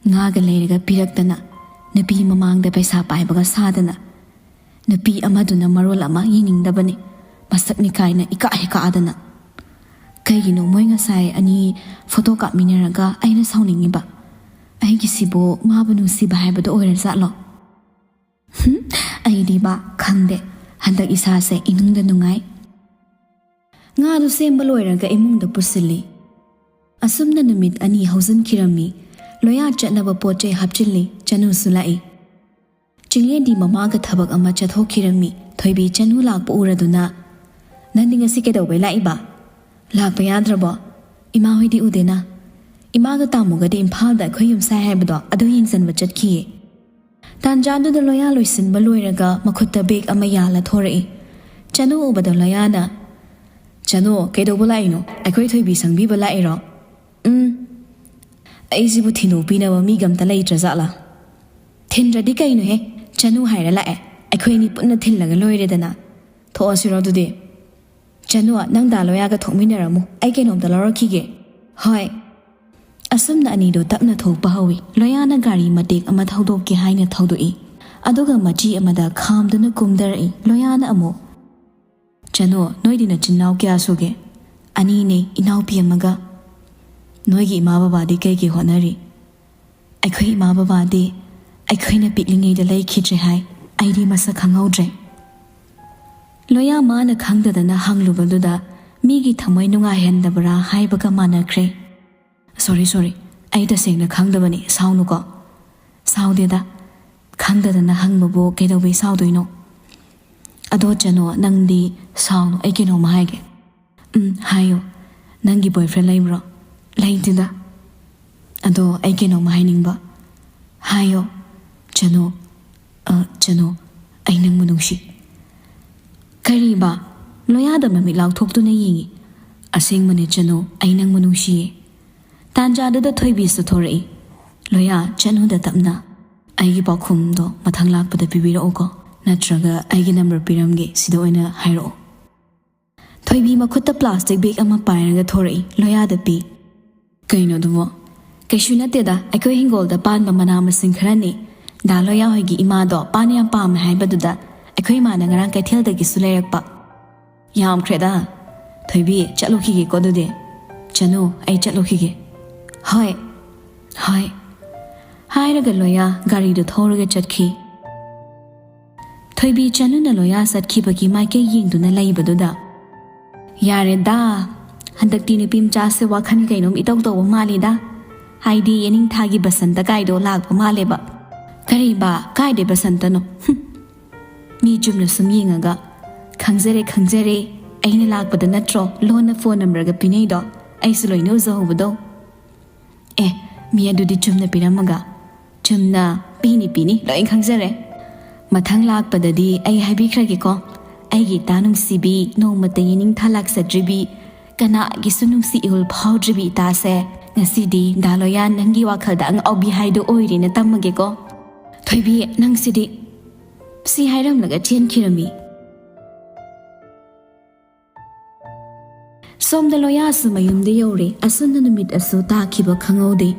ꯉꯥꯒ ꯂꯩꯔꯒ ꯄꯤꯔꯛꯇꯅ, ꯅꯨꯄꯤ ꯃꯃꯥꯡꯗ ꯄꯩꯁꯥ ꯄꯥꯏꯕꯒ ꯁꯥꯗꯅ, ꯅꯨꯄꯤ ꯑꯃꯗꯨꯅ ꯃꯔꯣꯜ ꯑꯃ ꯌꯦꯡꯅꯤꯡꯗꯕꯅꯤ, ꯃꯁꯛꯅꯤ ꯀꯥꯏꯅ ꯏꯀꯥ ꯍꯦꯛ ꯀꯥꯗꯅ꯫ ꯀꯩꯒꯤꯅꯣ ꯃꯣꯏ ꯉꯁꯥꯏ ꯑꯅꯤ ꯐꯣꯇꯣ ꯀꯥꯞꯃꯤꯟꯅꯔꯒ ꯑꯩꯅ ꯁꯥꯎꯅꯤꯡꯉꯤꯕ? ꯑꯩꯒꯤꯁꯤꯕꯨ ꯃꯥꯕꯨ ꯅꯨꯡꯁꯤꯕ ꯍꯥꯏꯕꯗꯣ ꯑꯣꯏꯔꯖꯥꯠꯂꯣ? ꯍꯨꯝ, ꯑꯩꯗꯤꯕ ꯈꯪꯗꯦ꯫ ꯍꯟꯗꯛ ꯏꯁꯥꯁꯦ ꯏꯅꯨꯡꯗ ꯅꯨꯡꯉꯥꯏ꯫ ꯉꯥꯗꯨ ꯁꯦꯝꯕ ꯂꯣꯏꯔꯒ ꯏꯃꯨꯡꯗ ꯄꯨꯁꯤꯜꯂꯤ꯫ ꯑꯁꯨꯝꯅ ꯅꯨꯃꯤꯠ ꯑꯅꯤ ꯍꯧꯖꯤꯟꯈꯤꯔꯝꯃꯤ꯫ ꯂꯣꯌꯥ ꯆꯠꯅꯕ ꯄꯣꯠ ꯆꯩ ꯍꯥꯞꯆꯤꯜꯂꯤ꯫ ꯆꯅꯨꯁꯨ ꯂꯥꯛꯏ꯫ ꯆꯤꯡꯂꯦꯟꯗꯤ ꯃꯃꯥꯒ ꯊꯕꯛ ꯑꯃ ꯆꯠꯊꯣꯛꯈꯤꯔꯝꯃꯤ꯫ ꯊꯣꯏꯕꯤ ꯆꯅꯨ ꯂꯥꯛꯄ ꯎꯔꯗꯨꯅ, "ꯅꯪꯗꯤ ꯉꯁꯤ ꯀꯩꯗꯧꯕꯩ ꯂꯥꯛꯏꯕ? ꯂꯥꯛꯄ ꯌꯥꯗ꯭ꯔꯕꯣ? ꯏꯃꯥ ꯍꯣꯏꯗꯤ ꯎꯗꯦꯅ꯫ ꯏꯃꯥꯒ ꯇꯥꯃꯣꯒꯗꯤ ꯏꯝꯐꯥꯜꯗ ꯑꯩꯈꯣꯏ ꯌꯨꯝ ꯁꯥꯏ ꯍꯥꯏꯕꯗꯣ ꯑꯗꯨ ꯌꯦꯡꯁꯤꯟꯕ ꯆꯠꯈꯤꯌꯦ"꯫ ꯇꯥꯟꯖꯥꯗꯨꯗ ꯂꯣꯌꯥ ꯂꯣꯏꯁꯤꯟꯕ ꯂꯣꯏꯔꯒ ꯃꯈꯨꯠꯇ ꯕꯦꯒ ꯑꯃ ꯌꯥꯜꯂ ꯊꯣꯔꯛꯏ꯫ ꯆꯅꯨ ꯎꯕꯗ ꯂꯣꯌꯥꯅ, "ꯆꯅꯨ, ꯀꯩꯗꯧꯕ ꯂꯥꯛꯏꯅꯣ? ꯑꯩꯈꯣꯏ ꯊꯣꯏꯕꯤ ꯁꯪꯕꯤꯕ ꯂꯥꯛꯏꯔꯣ?" "ꯎꯝ꯫ ꯑꯩꯁꯤꯕꯨ ꯊꯤꯟꯗꯣꯛꯄꯤꯅꯕ ꯃꯤꯒ ꯑꯝꯇ ꯂꯩꯇ꯭ꯔꯖꯥꯠꯂꯥ? ꯊꯤꯟꯗ꯭ꯔꯗꯤ ꯀꯩꯅꯣꯍꯦ? ꯆꯅꯨ ꯍꯥꯏꯔ ꯂꯥꯛꯑꯦ꯫ ꯑꯩꯈꯣꯏ ꯑꯅꯤ ꯄꯨꯟꯅ ꯊꯤꯜꯂꯒ ꯂꯣꯏꯔꯦꯗꯅ꯫ ꯊꯣꯛꯑꯁꯤꯔꯣ ꯑꯗꯨꯗꯤ?" "ꯆꯅꯨ, ꯅꯪ ꯗꯥ ꯂꯣꯌꯥꯒ ꯊꯣꯛꯃꯤꯟꯅꯔꯝꯃꯨ꯫ ꯑꯩ ꯀꯩꯅꯣꯝꯇ ꯂꯧꯔꯛꯈꯤꯒꯦ"꯫ "ꯍꯣꯏ"꯫ ꯑꯁꯨꯝꯅ ꯑꯅꯤꯗꯣ ꯇꯞꯅ ꯊꯣꯛꯄ ꯍꯧꯏ꯫ ꯂꯣꯌꯥꯅ ꯒꯥꯔꯤ ꯃꯇꯦꯛ ꯑꯃ ꯊꯧꯗꯣꯛꯀꯦ ꯍꯥꯏꯅ ꯊꯧꯗꯣꯛꯏ꯫ ꯑꯗꯨꯒ ꯃꯆꯤ ꯑꯃꯗ ꯈꯥꯝꯗꯨꯅ ꯀꯨꯝꯊꯔꯛꯏ꯫ ꯂꯣꯌꯥꯅ ꯑꯃꯨꯛ, "ꯆꯅꯨ, ꯅꯣꯏꯗꯤ ꯅꯆꯤꯟ ꯅꯅꯥꯎ ꯀꯌꯥ ꯁꯨꯒꯦ?" "ꯑꯅꯤꯅꯦ, ꯏꯅꯥꯎꯄꯤ ꯑꯃꯒ"꯫ "ꯅꯣꯏꯒꯤ ꯏꯃꯥ ꯕꯕꯥꯗꯤ ꯀꯩ ꯀꯩ ꯍꯣꯠꯅꯔꯤ?" "ꯑꯩꯈꯣꯏ ꯏꯃꯥ ꯕꯕꯥꯗꯤ ꯑꯩꯈꯣꯏꯅ ꯄꯤꯛꯂꯤꯉꯩꯗ ꯂꯩꯈꯤꯗ꯭ꯔꯦ ꯍꯥꯏ꯫ ꯑꯩꯗꯤ ꯃꯁꯛ ꯈꯪꯍꯧꯗ꯭ꯔꯦ"꯫ ꯂꯣꯌꯥ ꯃꯥꯅ ꯈꯪꯗꯗꯅ ꯍꯪꯂꯨꯕꯗꯨꯗ ꯃꯤꯒꯤ ꯊꯃꯣꯏ ꯅꯨꯡꯉꯥꯏꯍꯟꯗꯕ꯭ꯔꯥ ꯍꯥꯏꯕꯒ ꯃꯥꯟꯅꯈ꯭ꯔꯦ꯫ "ꯁꯣꯔꯤ, ꯁꯣꯔꯤ, ꯑꯩ ꯇꯁꯦꯡꯅ ꯈꯪꯗꯕꯅꯤ, ꯁꯥꯎꯅꯨꯀꯣ"꯫ "ꯁꯥꯎꯗꯦꯗ, ꯈꯪꯗꯗꯅ ꯍꯪꯕꯕꯨ ꯀꯩꯗꯧꯕꯩ ꯁꯥꯎꯗꯣꯏꯅꯣ?" ꯑꯗꯣ ꯆꯅꯨ, ꯅꯪꯗꯤ ꯁꯥꯎꯅꯨ, ꯑꯩ ꯀꯩꯅꯣꯝꯃ ꯍꯥꯏꯒꯦ꯫ ꯎꯝ, ꯍꯥꯏꯌꯣ꯫ ꯅꯪꯒꯤ boyfriend ꯂꯩꯕ꯭ꯔꯣ? ꯂꯩꯇꯦꯗ꯫ ꯑꯗꯣ ꯑꯩ ꯀꯩꯅꯣꯝꯃ ꯍꯥꯏꯅꯤꯡꯕ꯫ ꯍꯥꯏꯌꯣ꯫ ꯆꯅꯨ, ꯑ, ꯆꯅꯨ, ꯑꯩ ꯅꯪꯕꯨ ꯅꯨꯡꯁꯤ꯫ ꯀꯔꯤꯕ? ꯂꯣꯌꯥꯗ ꯃꯃꯤꯠ ꯂꯥꯎꯊꯣꯛꯇꯨꯅ ꯌꯦꯡꯉꯤ꯫ ꯑꯁꯦꯡꯕꯅꯦ ꯆꯅꯨ, ꯑꯩ ꯅꯪꯕꯨ ꯅꯨꯡꯁꯤꯌꯦ꯫ ꯇꯥꯟꯖꯥꯗꯨꯗ ꯊꯣꯏꯕꯤꯁꯨ ꯊꯣꯔꯛꯏ꯫ ꯂꯣꯌꯥ, ꯆꯅꯨꯗ ꯇꯞꯅ, "ꯑꯩꯒꯤ ꯄꯥꯎꯈꯨꯝꯗꯣ ꯃꯊꯪ ꯂꯥꯛꯄꯗ ꯄꯤꯕꯤꯔꯛꯎꯀꯣ, ꯅꯠꯇ꯭ꯔꯒ ꯑꯩꯒꯤ number ꯄꯤꯔꯝꯒꯦ, ꯁꯤꯗ ꯑꯣꯏꯅ ꯍꯥꯏꯔꯛꯑꯣ"꯫ ꯊꯣꯏꯕꯤ ꯃꯈꯨꯠꯇ plastic bag ꯑꯃ ꯄꯥꯏꯔꯒ ꯊꯣꯔꯛꯏ, ꯂꯣꯌꯥꯗ ꯄꯤ꯫ "ꯀꯩꯅꯣ ꯑꯗꯨꯕꯣ?" "ꯀꯩꯁꯨ ꯅꯠꯇꯦꯗ, ꯑꯩꯈꯣꯏ ꯍꯤꯡꯒꯣꯜꯗ ꯄꯥꯟꯕ ꯃꯅꯥ ꯃꯁꯤꯡ ꯈꯔꯅꯤ꯫ ꯗꯥ ꯂꯣꯌꯥ ꯍꯣꯏꯒꯤ ꯏꯃꯥꯗꯣ ꯄꯥꯟ ꯌꯥꯝ ꯄꯥꯝꯃꯦ ꯍꯥꯏꯕꯗꯨꯗ ꯑꯩꯈꯣꯏ ꯏꯃꯥꯅ ꯉꯔꯥꯡ ꯀꯩꯊꯦꯜꯗꯒꯤꯁꯨ ꯂꯩꯔꯛꯄ"꯫ "ꯌꯥꯝꯈ꯭ꯔꯦꯗ꯫ ꯊꯣꯏꯕꯤ, ꯆꯠꯂꯨꯈꯤꯒꯦꯀꯣ ꯑꯗꯨꯗꯤ꯫ ꯆꯅꯨ, ꯑꯩ ꯆꯠꯂꯨꯈꯤꯒꯦ"꯫ "ꯍꯣꯏ, ꯍꯣꯏ"꯫ ꯍꯥꯏꯔꯒ ꯂꯣꯌꯥ ꯒꯥꯔꯤꯗꯨ ꯊꯧꯔꯒ ꯆꯠꯈꯤ꯫ ꯊꯣꯏꯕꯤ ꯆꯅꯨꯅ ꯂꯣꯌꯥ ꯆꯠꯈꯤꯕꯒꯤ ꯃꯥꯏꯀꯩ ꯌꯦꯡꯗꯨꯅ ꯂꯩꯕꯗꯨꯗ, "ꯌꯥꯔꯦꯗꯥ, ꯍꯟꯗꯛꯇꯤ ꯅꯨꯄꯤ ꯃꯆꯥꯁꯦ ꯋꯥꯈꯜ ꯀꯩꯅꯣꯝ ꯏꯇꯧ ꯇꯧꯕ ꯃꯥꯜꯂꯤꯗ꯫ ꯍꯥꯏꯗꯤ ꯌꯦꯅꯤꯡꯊꯥꯒꯤ ꯕꯁꯟꯇ ꯀꯥꯏꯗꯣ ꯂꯥꯛꯄ ꯃꯥꯜꯂꯦꯕ"꯫ "ꯀꯔꯤꯕ? ꯀꯥꯏꯗꯩ ꯕꯁꯟꯇꯅꯣ? ꯍꯨꯝ꯫ ꯃꯤ ꯆꯨꯝꯅ ꯁꯨꯝ ꯌꯦꯡꯉꯒ, 'ꯈꯪꯖꯔꯦ, ꯈꯪꯖꯔꯦ, ꯑꯩꯅ ꯂꯥꯛꯄꯗ ꯅꯠꯇ꯭ꯔꯣ ꯂꯣꯟꯅ phone numberꯒ ꯄꯤꯅꯩꯗꯣ? ꯑꯩꯁꯨ ꯂꯣꯏꯅ ꯎꯖꯍꯧꯕꯗꯣ"꯫ "ꯑꯦ, ꯃꯤ ꯑꯗꯨꯗꯤ ꯆꯨꯝꯅ ꯄꯤꯔꯝꯃꯒ"꯫ "ꯆꯨꯝꯅ꯫ ꯄꯤꯅꯤ, ꯄꯤꯅꯤ, ꯂꯣꯏ ꯈꯪꯖꯔꯦ꯫ ꯃꯊꯪ ꯂꯥꯛꯄꯗꯗꯤ ꯑꯩ ꯍꯥꯏꯕꯤꯈ꯭ꯔꯒꯦꯀꯣ꯫ ꯑꯩꯒꯤ ꯏꯇꯥ ꯅꯨꯡꯁꯤꯕꯤ, ꯅꯣꯡꯃꯇ ꯌꯦꯅꯤꯡꯊꯥ ꯂꯥꯛꯆꯗ꯭ꯔꯤꯕꯤ, ꯀꯅꯥꯒꯤꯁꯨ ꯅꯨꯡꯁꯤ ꯏꯍꯨꯜ ꯐꯥꯎꯗ꯭ꯔꯤꯕꯤ ꯏꯇꯥꯁꯦ, ꯉꯁꯤꯗꯤ ꯗꯥ ꯂꯣꯌꯥ ꯅꯪꯒꯤ ꯋꯥꯈꯜꯗ ꯑꯉꯥꯎꯕꯤ ꯍꯥꯏꯗꯣ ꯑꯣꯏꯔꯦꯅ ꯇꯝꯃꯒꯦꯀꯣ"꯫ "ꯊꯣꯏꯕꯤ, ꯅꯪꯁꯤꯗꯤ"꯫ ꯁꯤ ꯍꯥꯏꯔꯝꯂꯒ ꯆꯦꯟꯈꯤꯔꯝꯃꯤ꯫ ꯁꯣꯝꯗ ꯂꯣꯌꯥꯁꯨ ꯃꯌꯨꯝꯗ ꯌꯧꯔꯦ꯫ ꯑꯁꯨꯝꯅ ꯅꯨꯃꯤꯠ ꯑꯁꯨ ꯇꯥꯈꯤꯕ ꯈꯪꯍꯧꯗꯦ꯫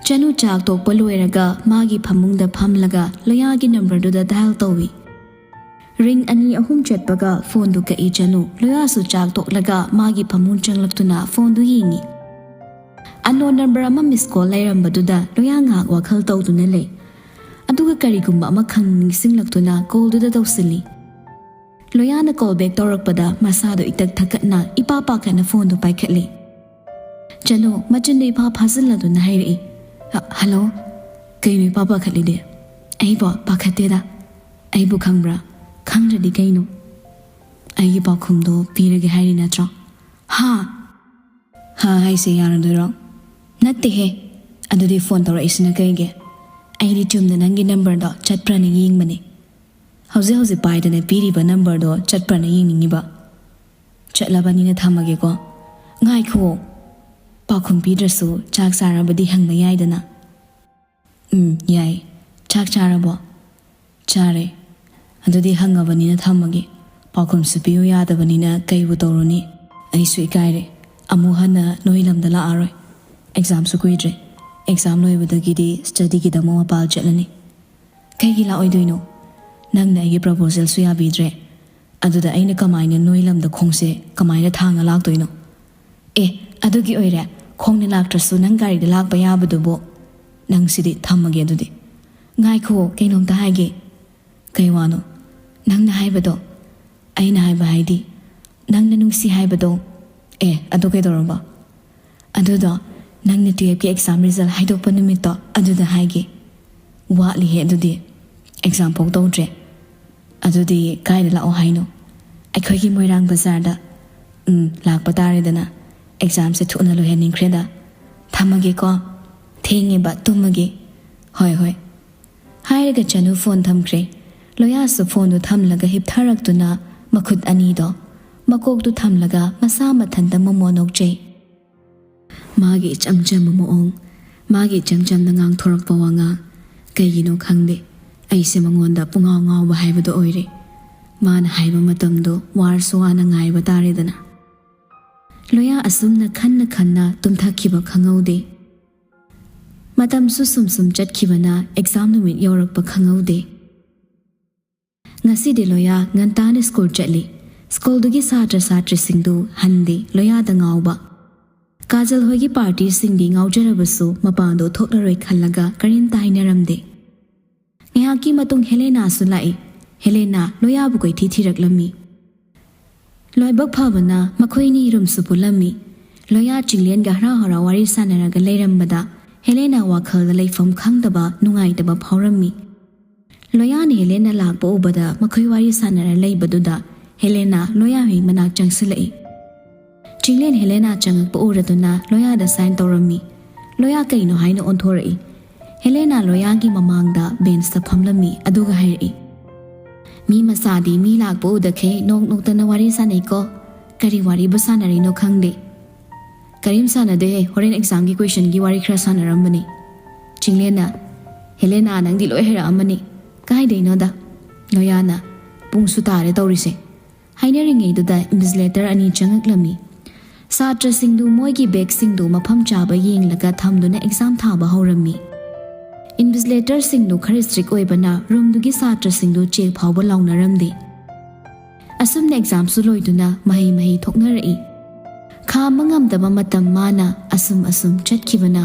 ꯆꯅꯨ ꯆꯥꯛ ꯇꯣꯛꯄ ꯂꯣꯏꯔꯒ ꯃꯥꯒꯤ ꯐꯃꯨꯡꯗ ꯐꯝꯂꯒ ꯂꯣꯌꯥꯒꯤ numberꯗꯨꯗ dial ꯇꯧꯏ꯫ Ring ꯑꯅꯤ ꯑꯍꯨꯝ ꯆꯠꯄꯒ phoneꯗꯨ ꯀꯛꯏ ꯆꯅꯨ꯫ ꯂꯣꯌꯥꯁꯨ ꯆꯥꯛ ꯇꯣꯛꯂꯒ ꯃꯥꯒꯤ ꯐꯃꯨꯡ ꯆꯪꯂꯛꯇꯨꯅ phoneꯗꯨ ꯌꯦꯡꯏ꯫ Unknown number ꯑꯃ miss call ꯂꯩꯔꯝꯕꯗꯨꯗ ꯂꯣꯌꯥ ꯉꯥꯏꯍꯥꯛ ꯋꯥꯈꯜ ꯇꯧꯗꯨꯅ ꯂꯩ꯫ ꯑꯗꯨꯒ ꯀꯔꯤꯒꯨꯝꯕ ꯑꯃ ꯈꯪ ꯅꯤꯡꯁꯤꯡꯂꯛꯇꯨꯅ callꯗꯨꯗ ꯇꯧꯁꯤꯜꯂꯤ꯫ ꯂꯣꯌꯥꯅ call back ꯇꯧꯔꯛꯄꯗ ꯃꯁꯥꯗꯣ ꯏꯇꯛ ꯊꯛꯀꯠꯅ ꯏꯄꯥ ꯄꯥꯈꯠꯅ phoneꯗꯨ ꯄꯥꯏꯈꯠꯂꯤ꯫ ꯆꯅꯨ ꯃꯆꯤꯟꯗꯨ ꯏꯐꯥ ꯐꯥꯖꯤꯜꯂꯗꯨꯅ ꯍꯥꯏꯔꯛꯏ, "ꯑ, hello? ꯀꯩꯅꯣ ꯏꯄꯥ ꯄꯥꯈꯠꯂꯤꯗꯤ?" "ꯑꯩꯕꯣ? ꯄꯥꯈꯠꯇꯦꯗ꯫ ꯑꯩꯕꯨ ꯈꯪꯕ꯭ꯔꯥ?" ꯈꯪꯗ꯭ꯔꯗꯤ ꯀꯩꯅꯣ? ꯑꯩꯒꯤ ꯄꯥꯎꯈꯨꯝꯗꯣ ꯄꯤꯔꯒꯦ ꯍꯥꯏꯔꯤ ꯅꯠꯇ꯭ꯔꯣ? ꯍꯥ? ꯍꯥ ꯍꯥꯏꯁꯦ ꯌꯥꯔꯗꯣꯏꯔꯣ? ꯅꯠꯇꯦꯍꯦ꯫ ꯑꯗꯨꯗꯤ ꯐꯣꯟ ꯇꯧꯔꯛꯏꯁꯤꯅ ꯀꯩꯒꯤ? ꯑꯩꯗꯤ ꯆꯨꯝꯅ ꯅꯪꯒꯤ ꯅꯝꯕꯔꯗꯣ ꯆꯠꯄ꯭ꯔꯥꯅ ꯌꯦꯡꯕꯅꯦ꯫ ꯍꯧꯖꯤꯛ ꯍꯧꯖꯤꯛ ꯄꯥꯏꯗꯅ ꯄꯤꯔꯤꯕ ꯅꯝꯕꯔꯗꯣ ꯆꯠꯄ꯭ꯔꯥꯅ ꯌꯦꯡꯅꯤꯡꯉꯤꯕ꯫ ꯆꯠꯂꯕꯅꯤꯅ ꯊꯝꯃꯒꯦꯀꯣ꯫ ꯉꯥꯏꯈꯨꯑꯣ꯫ ꯄꯥꯎꯈꯨꯝ ꯄꯤꯗ꯭ꯔꯁꯨ ꯆꯥꯛ ꯆꯥꯔꯕꯗꯤ ꯍꯪꯕ ꯌꯥꯏꯗꯅ꯫ ꯎꯝ, ꯌꯥꯏ꯫ ꯆꯥꯛ ꯆꯥꯔꯕꯣ? ꯆꯥꯔꯦ꯫ ꯑꯗꯨꯗꯤ ꯍꯪꯉꯕꯅꯤꯅ ꯊꯝꯃꯒꯦ꯫ ꯄꯥꯎꯈꯨꯝꯁꯨ ꯄꯤꯌꯨ ꯌꯥꯗꯕꯅꯤꯅ ꯀꯩꯕꯨ ꯇꯧꯔꯨꯅꯤ? ꯑꯩꯁꯨ ꯏꯀꯥꯏꯔꯦ꯫ ꯑꯃꯨꯛ ꯍꯟꯅ ꯅꯣꯏ ꯂꯝꯗ ꯂꯥꯛꯑꯔꯣꯏ꯫ ꯑꯦꯛꯖꯥꯝꯁꯨ ꯀꯨꯏꯗ꯭ꯔꯦ꯫ ꯑꯦꯛꯖꯥꯝ ꯂꯣꯏꯕꯗꯒꯤꯗꯤ ꯁ꯭ꯇꯗꯤꯒꯤꯗꯃꯛ ꯃꯄꯥꯜ ꯆꯠꯂꯅꯤ꯫ ꯀꯩꯒꯤ ꯂꯥꯛꯑꯣꯏꯗꯣꯏꯅꯣ? ꯅꯪꯅ ꯑꯩꯒꯤ ꯄ꯭ꯔꯄꯣꯖꯦꯜꯁꯨ ꯌꯥꯕꯤꯗ꯭ꯔꯦ꯫ ꯑꯗꯨꯗ ꯑꯩꯅ ꯀꯃꯥꯏꯅ ꯅꯣꯏ ꯂꯝꯗ ꯈꯣꯡꯁꯦ ꯀꯃꯥꯏꯅ ꯊꯥꯡꯉ ꯂꯥꯛꯇꯣꯏꯅꯣ? ꯑꯦ, ꯑꯗꯨꯒꯤ ꯑꯣꯏꯔꯦ, ꯈꯣꯡꯅ ꯂꯥꯛꯇ꯭ꯔꯁꯨ ꯅꯪ ꯒꯥꯔꯤꯗ ꯂꯥꯛꯄ ꯌꯥꯕꯗꯨꯕꯨ꯫ ꯅꯪꯁꯤꯗꯤ, ꯊꯝꯃꯒꯦ ꯑꯗꯨꯗꯤ꯫ ꯉꯥꯏꯈꯣ, ꯀꯩꯅꯣꯝꯇ ꯍꯥꯏꯒꯦ꯫ ꯀꯩ ꯋꯥꯅꯣ? ꯅꯪꯅ ꯍꯥꯏꯕꯗꯣ꯫ ꯑꯩꯅ ꯍꯥꯏꯕ ꯍꯥꯏꯗꯤ, ꯅꯪꯅ ꯅꯨꯡꯁꯤ ꯍꯥꯏꯕꯗꯣ꯫ ꯑꯦ, ꯑꯗꯨ ꯀꯩꯗꯧꯔꯕ? ꯑꯗꯨꯗꯣ ꯅꯪꯅ ꯇꯨꯌꯦꯜꯞꯀꯤ ꯑꯦꯛꯖꯥꯝ ꯔꯤꯖꯜ ꯍꯥꯏꯗꯣꯛꯄ ꯅꯨꯃꯤꯠꯇꯣ ꯑꯗꯨꯗ ꯍꯥꯏꯒꯦ꯫ ꯋꯥꯠꯂꯤꯍꯦ ꯑꯗꯨꯗꯤ꯫ ꯑꯦꯛꯖꯥꯝ ꯐꯥꯎ ꯇꯧꯗ꯭ꯔꯦ꯫ ꯑꯗꯨꯗꯤ ꯀꯥꯏꯗ ꯂꯥꯛꯑꯣ ꯍꯥꯏꯅꯣ? ꯑꯩꯈꯣꯏꯒꯤ ꯃꯣꯏꯔꯥꯡ ꯕꯖꯥꯔꯗ꯫ ꯎꯝ, ꯂꯥꯛꯄ ꯇꯥꯔꯦꯗꯅ꯫ ꯑꯦꯛꯖꯥꯝꯁꯦ ꯊꯨꯅ ꯂꯣꯏꯍꯟꯅꯤꯡꯈ꯭ꯔꯦꯗ꯫ ꯊꯝꯃꯒꯦꯀꯣ꯫ ꯊꯦꯡꯉꯦꯕ, ꯇꯨꯝꯃꯒꯦ꯫ ꯍꯣꯏ, ꯍꯣꯏ꯫ ꯍꯥꯏꯔꯒ ꯆꯅꯨ ꯐꯣꯟ ꯊꯝꯈ꯭ꯔꯦ꯫ ꯂꯣꯌꯥꯁꯨ ꯐꯣꯟꯗꯨ ꯊꯝꯂꯒ ꯍꯤꯞꯊꯔꯛꯇꯨꯅ ꯃꯈꯨꯠ ꯑꯅꯤꯗꯣ ꯃꯀꯣꯛꯇꯨ ꯊꯝꯂꯒ ꯃꯁꯥ ꯃꯊꯟꯇ ꯃꯣꯃꯣ ꯅꯣꯛꯆꯩ꯫ ꯃꯥꯒꯤ ꯏꯆꯝ ꯆꯝꯕ ꯃꯑꯣꯡ, ꯃꯥꯒꯤ ꯏꯆꯝ ꯆꯝꯅ ꯉꯥꯡꯊꯣꯔꯛꯄ ꯋꯥꯉꯥꯡ꯫ ꯀꯩꯒꯤꯅꯣ ꯈꯪꯗꯦ, ꯑꯩꯁꯦ ꯃꯉꯣꯟꯗ ꯄꯨꯡꯉꯥꯎ ꯉꯥꯎꯕ ꯍꯥꯏꯕꯗꯣ ꯑꯣꯏꯔꯦ꯫ ꯃꯥꯅ ꯍꯥꯏꯕ ꯃꯇꯝꯗꯣ ꯋꯥꯔꯁꯨ ꯋꯥꯅ ꯉꯥꯏꯕ ꯇꯥꯔꯦꯗꯅ꯫ ꯂꯣꯌꯥ ꯑꯁꯨꯝꯅ ꯈꯟꯅ ꯈꯟꯅ ꯇꯨꯝꯊꯈꯤꯕ ꯈꯪꯍꯧꯗꯦ꯫ ꯃꯇꯝꯁꯨ ꯁꯨꯝ ꯁꯨꯝ ꯆꯠꯈꯤꯕꯅ ꯑꯦꯛꯖꯥꯝ ꯅꯨꯃꯤꯠ ꯌꯧꯔꯛꯄ ꯈꯪꯍꯧꯗꯦ꯫ ꯉꯁꯤꯗꯤ ꯂꯣꯌꯥ ꯉꯟꯇꯥꯅ ꯁ꯭ꯀꯨꯜ ꯆꯠꯂꯤ꯫ ꯁ꯭ꯀꯨꯜꯗꯨꯒꯤ ꯁꯥꯇ꯭ꯔ ꯁꯥꯇ꯭ꯔꯤꯁꯤꯡꯗꯨ ꯍꯟꯗꯦ, ꯂꯣꯌꯥꯗ ꯉꯥꯎꯕ꯫ ꯀꯥꯖꯜ ꯍꯣꯏꯒꯤ ꯄꯥꯔꯇꯤꯁꯤꯡꯗꯤ ꯉꯥꯎꯖꯔꯕꯁꯨ ꯃꯄꯥꯟꯗ ꯊꯣꯛꯂꯔꯣꯏ ꯈꯜꯂꯒ ꯀꯔꯤꯝꯇ ꯍꯥꯏꯅꯔꯝꯗꯦ꯫ ꯉꯥꯏꯍꯥꯛꯀꯤ ꯃꯇꯨꯡ ꯍꯦꯂꯦꯅꯥꯁꯨ ꯂꯥꯛꯏ꯫ ꯍꯦꯂꯦꯅꯥ ꯂꯣꯌꯥꯕꯨ ꯀꯣꯏꯊꯤ ꯊꯤꯔꯛꯂꯝꯃꯤ꯫ ꯂꯥꯏꯕꯛ ꯐꯕꯅ ꯃꯈꯣꯏꯅꯤ ꯔꯨꯝꯁꯨ ꯄꯨꯜꯂꯝꯃꯤ꯫ ꯂꯣꯌꯥ ꯆꯤꯡꯂꯦꯟꯒ ꯍꯔꯥꯎ ꯍꯔꯥꯎ ꯋꯥꯔꯤ ꯁꯥꯟꯅꯔꯒ ꯂꯩꯔꯝꯕꯗ ꯍꯦꯂꯦꯅꯥ ꯋꯥꯈꯜꯗ ꯂꯩꯐꯝ ꯈꯪꯗꯕ ꯅꯨꯡꯉꯥꯏꯇꯕ ꯐꯥꯎꯔꯝꯃꯤ꯫ ꯂꯣꯌꯥꯅ ꯍꯦꯂꯦꯅꯥ ꯂꯥꯛꯄ ꯎꯕꯗ ꯃꯈꯣꯏ ꯋꯥꯔꯤ ꯁꯥꯟꯅꯔ ꯂꯩꯕꯗꯨꯗ ꯍꯦꯂꯦꯅꯥ ꯂꯣꯌꯥ ꯍꯣꯏ ꯃꯅꯥꯛ ꯆꯪꯁꯤꯜꯂꯛꯏ꯫ ꯆꯤꯡꯂꯦꯟ ꯍꯦꯂꯦꯅꯥ ꯆꯪꯉꯛꯄ ꯎꯔꯗꯨꯅ ꯂꯣꯌꯥꯗ ꯁꯥꯏꯟ ꯇꯧꯔꯝꯃꯤ꯫ ꯂꯣꯌꯥ ꯀꯩꯅꯣ ꯍꯥꯏꯅ ꯑꯣꯟꯊꯣꯔꯛꯏ꯫ ꯍꯦꯂꯦꯅꯥ ꯂꯣꯌꯥꯒꯤ ꯃꯃꯥꯡꯗ ꯕꯦꯟꯁꯇ ꯐꯝꯂꯝꯃꯤ, ꯑꯗꯨꯒ ꯍꯥꯏꯔꯛꯏ, "ꯃꯤ ꯃꯆꯥꯗꯤ ꯃꯤ ꯂꯥꯛꯄ ꯎꯗꯈꯩ ꯅꯣꯛ ꯅꯣꯛꯇꯅ ꯋꯥꯔꯤ ꯁꯥꯟꯅꯩꯀꯣ꯫ ꯀꯔꯤ ꯋꯥꯔꯤꯕꯨ ꯁꯥꯟꯅꯔꯤꯅꯣ ꯈꯪꯗꯦ꯫" "ꯀꯔꯤꯝ ꯁꯥꯟꯅꯗꯦꯍꯦ, ꯍꯣꯔꯦꯟ ꯑꯦꯛꯖꯥꯝꯒꯤ ꯀꯣꯏꯁꯟꯒꯤ ꯋꯥꯔꯤ ꯈꯔ ꯁꯥꯟꯅꯔꯝꯕꯅꯤ꯫" ꯆꯤꯡꯂꯦꯟꯅ, "ꯍꯦꯂꯦꯅꯥ, ꯅꯪꯗꯤ ꯂꯣꯏ ꯍꯩꯔꯛꯑꯝꯃꯅꯤ꯫ ꯀꯥꯏꯗꯩꯅꯣꯗ?" ꯂꯣꯌꯥꯅ, "ꯄꯨꯡꯁꯨ ꯇꯥꯔꯦ ꯇꯧꯔꯤꯁꯦ꯫" ꯍꯥꯏꯅꯔꯤꯉꯩꯗꯨꯗ ꯏꯟꯚꯤꯖꯤꯂꯦꯇꯔ ꯑꯅꯤ ꯆꯪꯉꯛꯂꯝꯃꯤ꯫ ꯁꯥꯇ꯭ꯔꯁꯤꯡꯗꯨ ꯃꯣꯏꯒꯤ ꯕꯦꯒꯁꯤꯡꯗꯨ ꯃꯐꯝ ꯆꯥꯕ ꯌꯦꯡꯂꯒ ꯊꯝꯗꯨꯅ ꯑꯦꯛꯖꯥꯝ ꯊꯥꯕ ꯍꯧꯔꯝꯃꯤ꯫ ꯏꯟꯚꯤꯖꯤꯂꯦꯇꯔꯁꯤꯡꯗꯨ ꯈꯔ ꯏꯁꯇ꯭ꯔꯤꯛ ꯑꯣꯏꯕꯅ ꯔꯨꯝꯗꯨꯒꯤ ꯁꯥꯇ꯭ꯔꯁꯤꯡꯗꯨ ꯆꯦꯛ ꯐꯥꯎꯕ ꯂꯥꯎꯅꯔꯝꯗꯦ꯫ ꯑꯁꯨꯝꯅ ꯑꯦꯛꯖꯥꯝꯁꯨ ꯂꯣꯏꯗꯨꯅ ꯃꯍꯩ ꯃꯍꯩ ꯊꯣꯛꯅꯔꯛꯏ꯫ ꯈꯥꯝꯕ ꯉꯝꯗꯕ ꯃꯇꯝ ꯃꯥꯅ ꯑꯁꯨꯝ ꯑꯁꯨꯝ ꯆꯠꯈꯤꯕꯅ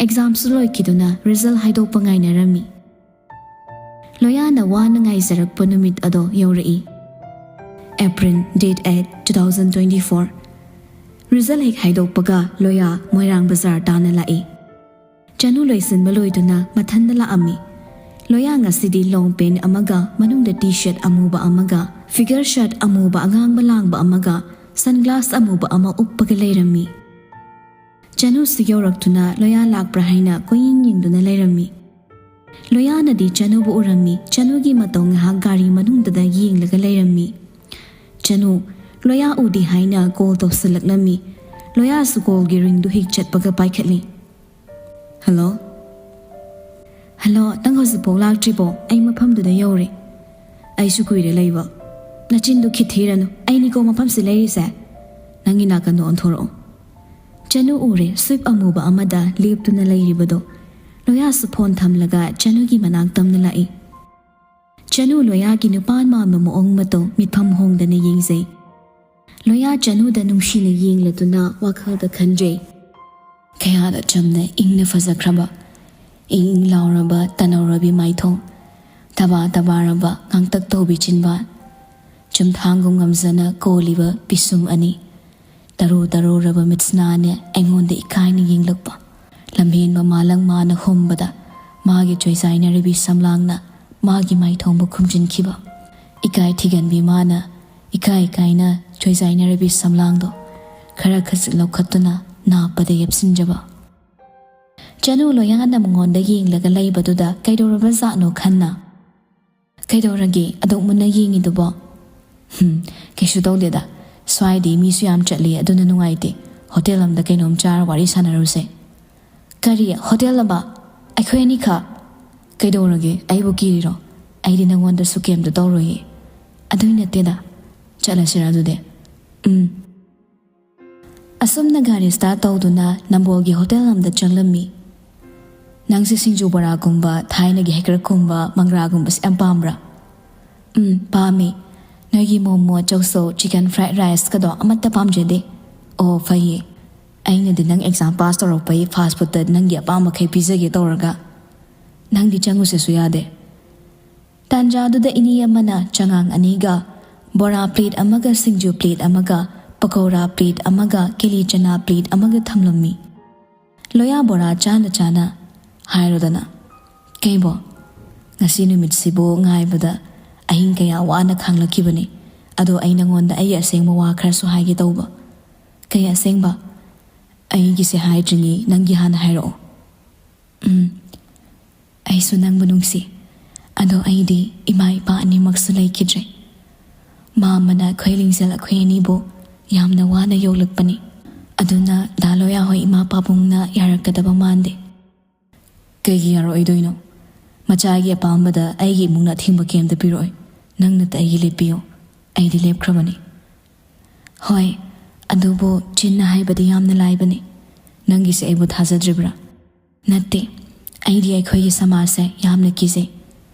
ꯑꯦꯛꯖꯥꯝꯁꯨ ꯂꯣꯏꯈꯤꯗꯨꯅ ꯔꯤꯖꯜ ꯍꯥꯏꯗꯣꯛꯄ ꯉꯥꯏꯅꯔꯝꯃꯤ꯫ ꯂꯣꯌꯥꯅ ꯋꯥꯅ ꯉꯥꯏꯖꯔꯛꯄ ꯅꯨꯃꯤꯠ ꯑꯗꯣ ꯌꯧꯔꯛꯏ꯫ April date eight, two thousand twenty-four꯫ Result ꯍꯦꯛ ꯍꯥꯏꯗꯣꯛꯄꯒ ꯂꯣꯌꯥ ꯃꯣꯏꯔꯥꯡ ꯕꯖꯥꯔ ꯇꯥꯟꯅ ꯂꯥꯛꯏ꯫ ꯆꯅꯨ ꯂꯣꯏꯁꯤꯟꯕ ꯂꯣꯏꯗꯨꯅ ꯃꯊꯟꯗ ꯂꯥꯛꯑꯝꯃꯤ꯫ ꯂꯣꯌꯥ ꯉꯁꯤꯗꯤ ꯂꯣꯡ ꯄꯦꯟ ꯑꯃꯒ ꯃꯅꯨꯡꯗ ꯇꯤ ꯁꯔꯠ ꯑꯃꯨꯕ ꯑꯃꯒ ꯐꯤꯒꯔ ꯁꯔꯠ ꯑꯃꯨꯕ ꯑꯉꯥꯡꯕ ꯂꯥꯡꯕ ꯑꯃꯒ ꯁꯟꯒ꯭ꯂꯥꯁ ꯑꯃꯨꯕ ꯑꯃ ꯎꯞꯄꯒ ꯂꯩꯔꯝꯃꯤ꯫ ꯆꯅꯨꯁꯨ ꯌꯧꯔꯛꯇꯨꯅ ꯂꯣꯌꯥ ꯂꯥꯛꯄ꯭ꯔꯥ ꯍꯥꯏꯅ ꯀꯣꯏꯌꯦꯡ ꯌꯦꯡꯗꯨꯅ ꯂꯩꯔꯝꯃꯤ꯫ ꯂꯣꯌꯥꯅꯗꯤ ꯆꯅꯨꯕꯨ ꯎꯔꯝꯃꯤ꯫ ꯆꯅꯨꯒꯤ ꯃꯇꯧ ꯉꯥꯏꯍꯥꯛ ꯒꯥꯔꯤ ꯃꯅꯨꯡꯗꯨꯗ ꯌꯦꯡꯂꯒ ꯂꯩꯔꯝꯃꯤ꯫ ꯆꯅꯨ, ꯂꯣꯌꯥ ꯎꯗꯦ ꯍꯥꯏꯅ ꯀꯣꯜ ꯇꯧꯁꯤꯜꯂꯛꯂꯝꯃꯤ꯫ ꯂꯣꯌꯥꯁꯨ ꯀꯣꯜꯒꯤ ꯔꯤꯡꯗꯨ ꯍꯦꯛ ꯆꯠꯄꯒ ꯄꯥꯏꯈꯠꯂꯤ꯫ "ꯍꯜꯂꯣ?" "ꯍꯜꯂꯣ, ꯅꯪ ꯍꯧꯖꯤꯛꯐꯥꯎ ꯂꯥꯛꯇ꯭ꯔꯤꯕꯣ? ꯑꯩ ꯃꯐꯝꯗꯨꯗ ꯌꯧꯔꯦ꯫" "ꯑꯩꯁꯨ ꯀꯨꯏꯔꯦ ꯂꯩꯕ꯫" "ꯅꯆꯤꯟꯗꯨ ꯈꯤꯠ ꯊꯤꯔꯅꯨ, ꯑꯩꯅꯤꯀꯣ ꯃꯐꯝꯁꯤ ꯂꯩꯔꯤꯁꯦ꯫" "ꯅꯪꯒꯤ ꯅꯥꯀꯟꯗꯣ ꯑꯣꯟꯊꯣꯔꯛꯑꯣ꯫" ꯆꯅꯨ ꯎꯔꯦ, ꯁ꯭ꯋꯤꯞ ꯑꯃꯨꯕ ꯑꯃꯗ ꯂꯦꯞꯇꯨꯅ ꯂꯩꯔꯤꯕꯗꯣ꯫ ꯂꯣꯌꯥꯁꯨ ꯐꯣꯟ ꯊꯝꯂꯒ ꯆꯅꯨꯒꯤ ꯃꯅꯥꯛ ꯇꯝꯅ ꯂꯥꯛꯏ꯫ ꯆꯅꯨ ꯂꯣꯌꯥꯒꯤ ꯅꯨꯄꯥ ꯃꯥꯟꯕ ꯃꯑꯣꯡ ꯃꯇꯧ ꯃꯤꯠꯐꯝ ꯍꯣꯡꯗꯅ ꯌꯦꯡꯖꯩ꯫ ꯂꯣꯌꯥ ꯆꯅꯨꯗ ꯅꯨꯡꯁꯤꯅ ꯌꯦꯡꯂꯗꯨꯅ ꯋꯥꯈꯜꯗ ꯈꯟꯖꯩ꯫ ꯀꯌꯥꯗ ꯆꯝꯅ ꯏꯪꯅ ꯐꯖꯈ꯭ꯔꯕ, ꯏꯪ ꯏꯪ ꯂꯥꯎꯔꯕ ꯇꯅꯧꯔꯕꯤ ꯃꯥꯏꯊꯣꯡ, ꯊꯕꯥ ꯊꯕꯥꯔꯕ ꯉꯥꯡꯇꯛ ꯇꯧꯕꯤ ꯆꯤꯟꯕꯥꯟ, ꯆꯨꯝꯊꯥꯡꯒꯨꯝ ꯉꯝꯖꯅ ꯀꯣꯜꯂꯤꯕ ꯄꯤꯁꯨꯝ ꯑꯅꯤ, ꯇꯔꯨ ꯇꯔꯨꯔꯕ ꯃꯤꯠꯁꯅꯥꯅ ꯑꯩꯉꯣꯟꯗ ꯏꯀꯥꯏꯅ ꯌꯦꯡꯂꯛꯄ, ꯂꯝꯍꯦꯟꯕ ꯃꯥꯂꯪ ꯃꯥꯅ ꯍꯨꯝꯕꯗ ꯃꯥꯒꯤ ꯆꯣꯏꯖꯥꯏꯅꯔꯤꯕꯤ ꯁꯝꯂꯥꯡꯅ ꯃꯥꯒꯤ ꯃꯥꯏꯊꯣꯡꯕꯨ ꯈꯨꯝꯖꯤꯟꯈꯤꯕ꯫ ꯏꯀꯥꯏ ꯊꯤꯒꯟꯕꯤ ꯃꯥꯅ ꯏꯀꯥꯏ ꯏꯀꯥꯏꯅ ꯆꯣꯏꯖꯥꯏꯅꯔꯕꯤ ꯁꯝꯂꯥꯡꯗꯣ ꯈꯔ ꯈꯖꯤꯛ ꯂꯧꯈꯠꯇꯨꯅ ꯅꯥꯞꯄꯗ ꯌꯦꯞꯁꯤꯟꯖꯕ꯫ ꯆꯅꯨ ꯂꯣꯌꯥꯅ ꯃꯉꯣꯟꯗ ꯌꯦꯡꯂꯒ ꯂꯩꯕꯗꯨꯗ ꯀꯩꯗꯧꯔꯕ ꯖꯥꯠꯅꯣ ꯈꯟꯅ "ꯀꯩꯗꯧꯔꯒꯦ ꯑꯗꯨꯛ ꯃꯨꯟꯅ ꯌꯦꯡꯉꯤꯗꯨꯕꯣ?" "ꯍꯨꯝ, ꯀꯩꯁꯨ ꯇꯧꯗꯦꯗ꯫ ꯁ꯭ꯋꯥꯏꯗꯤ ꯃꯤꯁꯨ ꯌꯥꯝ ꯆꯠꯂꯤ, ꯑꯗꯨꯅ ꯅꯨꯡꯉꯥꯏꯇꯦ꯫ ꯍꯣꯇꯦꯜ ꯑꯝꯗ ꯀꯩꯅꯣꯝ ꯆꯥꯔ ꯋꯥꯔꯤ ꯁꯥꯟꯅꯔꯨꯁꯦ꯫" "ꯀꯔꯤ? ꯍꯣꯇꯦꯜ ꯑꯃ? ꯑꯩꯈꯣꯏ ꯑꯅꯤꯈꯛ? ꯀꯩꯗꯧꯔꯒꯦ? ꯑꯩꯕꯨ ꯀꯤꯔꯤꯔꯣ? ꯑꯩꯗꯤ ꯅꯪꯉꯣꯟꯗꯁꯨ ꯀꯩꯝꯇ ꯇꯧꯔꯣꯏꯌꯦ꯫" "ꯑꯗꯨꯏ ꯅꯠꯇꯦꯗ꯫ ꯆꯠꯂꯁꯤꯔ ꯑꯗꯨꯗꯤ?" "ꯎꯝ꯫" ꯑꯁꯨꯝꯅ ꯒꯥꯔꯤ ꯁ꯭ꯇꯥꯔꯠ ꯇꯧꯗꯨꯅ ꯅꯝꯕꯣꯜꯒꯤ ꯍꯣꯇꯦꯜ ꯑꯃꯗ ꯆꯪꯂꯝꯃꯤ꯫ "ꯅꯪꯁꯦ ꯁꯤꯡꯖꯨ ꯕꯣꯔꯥꯒꯨꯝꯕ, ꯊꯥꯏꯅꯒꯤ ꯍꯩꯀ꯭ꯔꯛꯀꯨꯝꯕ, ꯃꯪꯒ꯭ꯔꯥꯒꯨꯝꯕꯁꯦ ꯌꯥꯝ ꯄꯥꯝꯕ꯭ꯔꯥ?" "ꯎꯝ, ꯄꯥꯝꯃꯤ꯫ ꯅꯣꯏꯒꯤ ꯃꯣꯃꯣ, ꯆꯧꯆꯧ, ꯆꯤꯀꯟ ꯐ꯭ꯔꯥꯏꯗ ꯔꯥꯏꯁꯀꯗꯣ ꯑꯃꯠꯇ ꯄꯥꯝꯖꯗꯦ꯫" "ꯑꯣ, ꯐꯩꯌꯦ꯫ ꯑꯩꯅꯗꯤ ꯅꯪ ꯑꯦꯛꯖꯥꯝ ꯄꯥꯁ ꯇꯧꯔꯛꯄꯩ ꯐꯥꯁ ꯐꯨꯗꯇ ꯅꯪꯒꯤ ꯑꯄꯥꯝꯕꯈꯩ ꯄꯤꯖꯒꯦ ꯇꯧꯔꯒ ꯅꯪꯗꯤ ꯆꯪꯉꯨꯁꯦꯁꯨ ꯌꯥꯗꯦ꯫" ꯇꯥꯟꯖꯥꯗꯨꯗ ꯏꯅꯦ ꯑꯃꯅ ꯆꯉꯥꯡ ꯑꯅꯤꯒ, ꯕꯣꯔꯥ ꯄ꯭ꯂꯦꯠ ꯑꯃꯒ, ꯁꯤꯡꯖꯨ ꯄ꯭ꯂꯦꯠ ꯑꯃꯒ, ꯄꯀꯧꯔꯥ ꯄ꯭ꯂꯦꯠ ꯑꯃꯒ, ꯀꯦꯂꯤ ꯆꯅꯥ ꯄ꯭ꯂꯦꯠ ꯑꯃꯒ ꯊꯝꯂꯝꯃꯤ꯫ ꯂꯣꯌꯥ ꯕꯣꯔꯥ ꯆꯥꯅ ꯆꯥꯅ ꯍꯥꯏꯔꯣꯗꯅ꯫ "ꯀꯩꯕꯣ? ꯉꯁꯤ ꯅꯨꯃꯤꯠꯁꯤꯕꯨ ꯉꯥꯏꯕꯗ ꯑꯍꯤꯡ ꯀꯌꯥ ꯋꯥꯅ ꯈꯥꯡꯂꯛꯈꯤꯕꯅꯤ꯫ ꯑꯗꯣ ꯑꯩ ꯅꯉꯣꯟꯗ ꯑꯩꯒꯤ ꯑꯁꯦꯡꯕ ꯋꯥ ꯈꯔꯁꯨ ꯍꯥꯏꯒꯦ ꯇꯧꯕ꯫" "ꯀꯩ ꯑꯁꯦꯡꯕ?" "ꯑꯩꯒꯤꯁꯦ ꯍꯥꯏꯗ꯭ꯔꯤꯉꯩ ꯅꯪꯒꯤ ꯍꯥꯟꯅ ꯍꯥꯏꯔꯛꯑꯣ꯫" "ꯎꯝ, ꯑꯩꯁꯨ ꯅꯪꯕꯨ ꯅꯨꯡꯁꯤ꯫ ꯑꯗꯣ ꯑꯩꯗꯤ ꯏꯃꯥ ꯏꯄꯥ ꯑꯅꯤꯃꯛꯁꯨ ꯂꯩꯈꯤꯗ꯭ꯔꯦ꯫ ꯃꯥ ꯑꯃꯅ ꯑꯩꯈꯣꯏ ꯂꯤꯡꯖꯦꯜ ꯑꯩꯈꯣꯏ ꯑꯅꯤꯕꯨ ꯌꯥꯝꯅ ꯋꯥꯅ ꯌꯣꯛꯂꯛꯄꯅꯤ꯫ ꯑꯗꯨꯅ ꯗꯥ ꯂꯣꯌꯥ ꯍꯣꯏ ꯏꯃꯥ ꯄꯥꯕꯨꯡꯅ ꯌꯥꯔꯛꯀꯗꯕ ꯃꯥꯟꯗꯦ꯫" "ꯀꯩꯒꯤ ꯌꯥꯔꯛꯑꯣꯏꯗꯣꯏꯅꯣ? ꯃꯆꯥꯒꯤ ꯑꯄꯥꯝꯕꯗ ꯑꯩꯒꯤ ꯏꯃꯨꯡꯅ ꯑꯊꯤꯡꯕ ꯀꯩꯝꯇ ꯄꯤꯔꯛꯑꯣꯏ꯫ ꯅꯪꯅꯇ ꯑꯩꯒꯤ ꯂꯦꯞꯄꯤꯌꯨ꯫ ꯑꯩꯗꯤ ꯂꯦꯞꯈ꯭ꯔꯕꯅꯤ꯫" "ꯍꯣꯏ, ꯑꯗꯨꯕꯨ ꯆꯤꯟꯅ ꯍꯥꯏꯕꯗꯤ ꯌꯥꯝꯅ ꯂꯥꯏꯕꯅꯤ꯫ ꯅꯪꯒꯤꯁꯦ ꯑꯩꯕꯨ ꯊꯥꯖꯗ꯭ꯔꯤꯕ꯭ꯔꯥ?" "ꯅꯠꯇꯦ, ꯑꯩꯗꯤ ꯑꯩꯈꯣꯏꯒꯤ ꯁꯃꯥꯖꯁꯦ ꯌꯥꯝꯅ ꯀꯤꯖꯩ,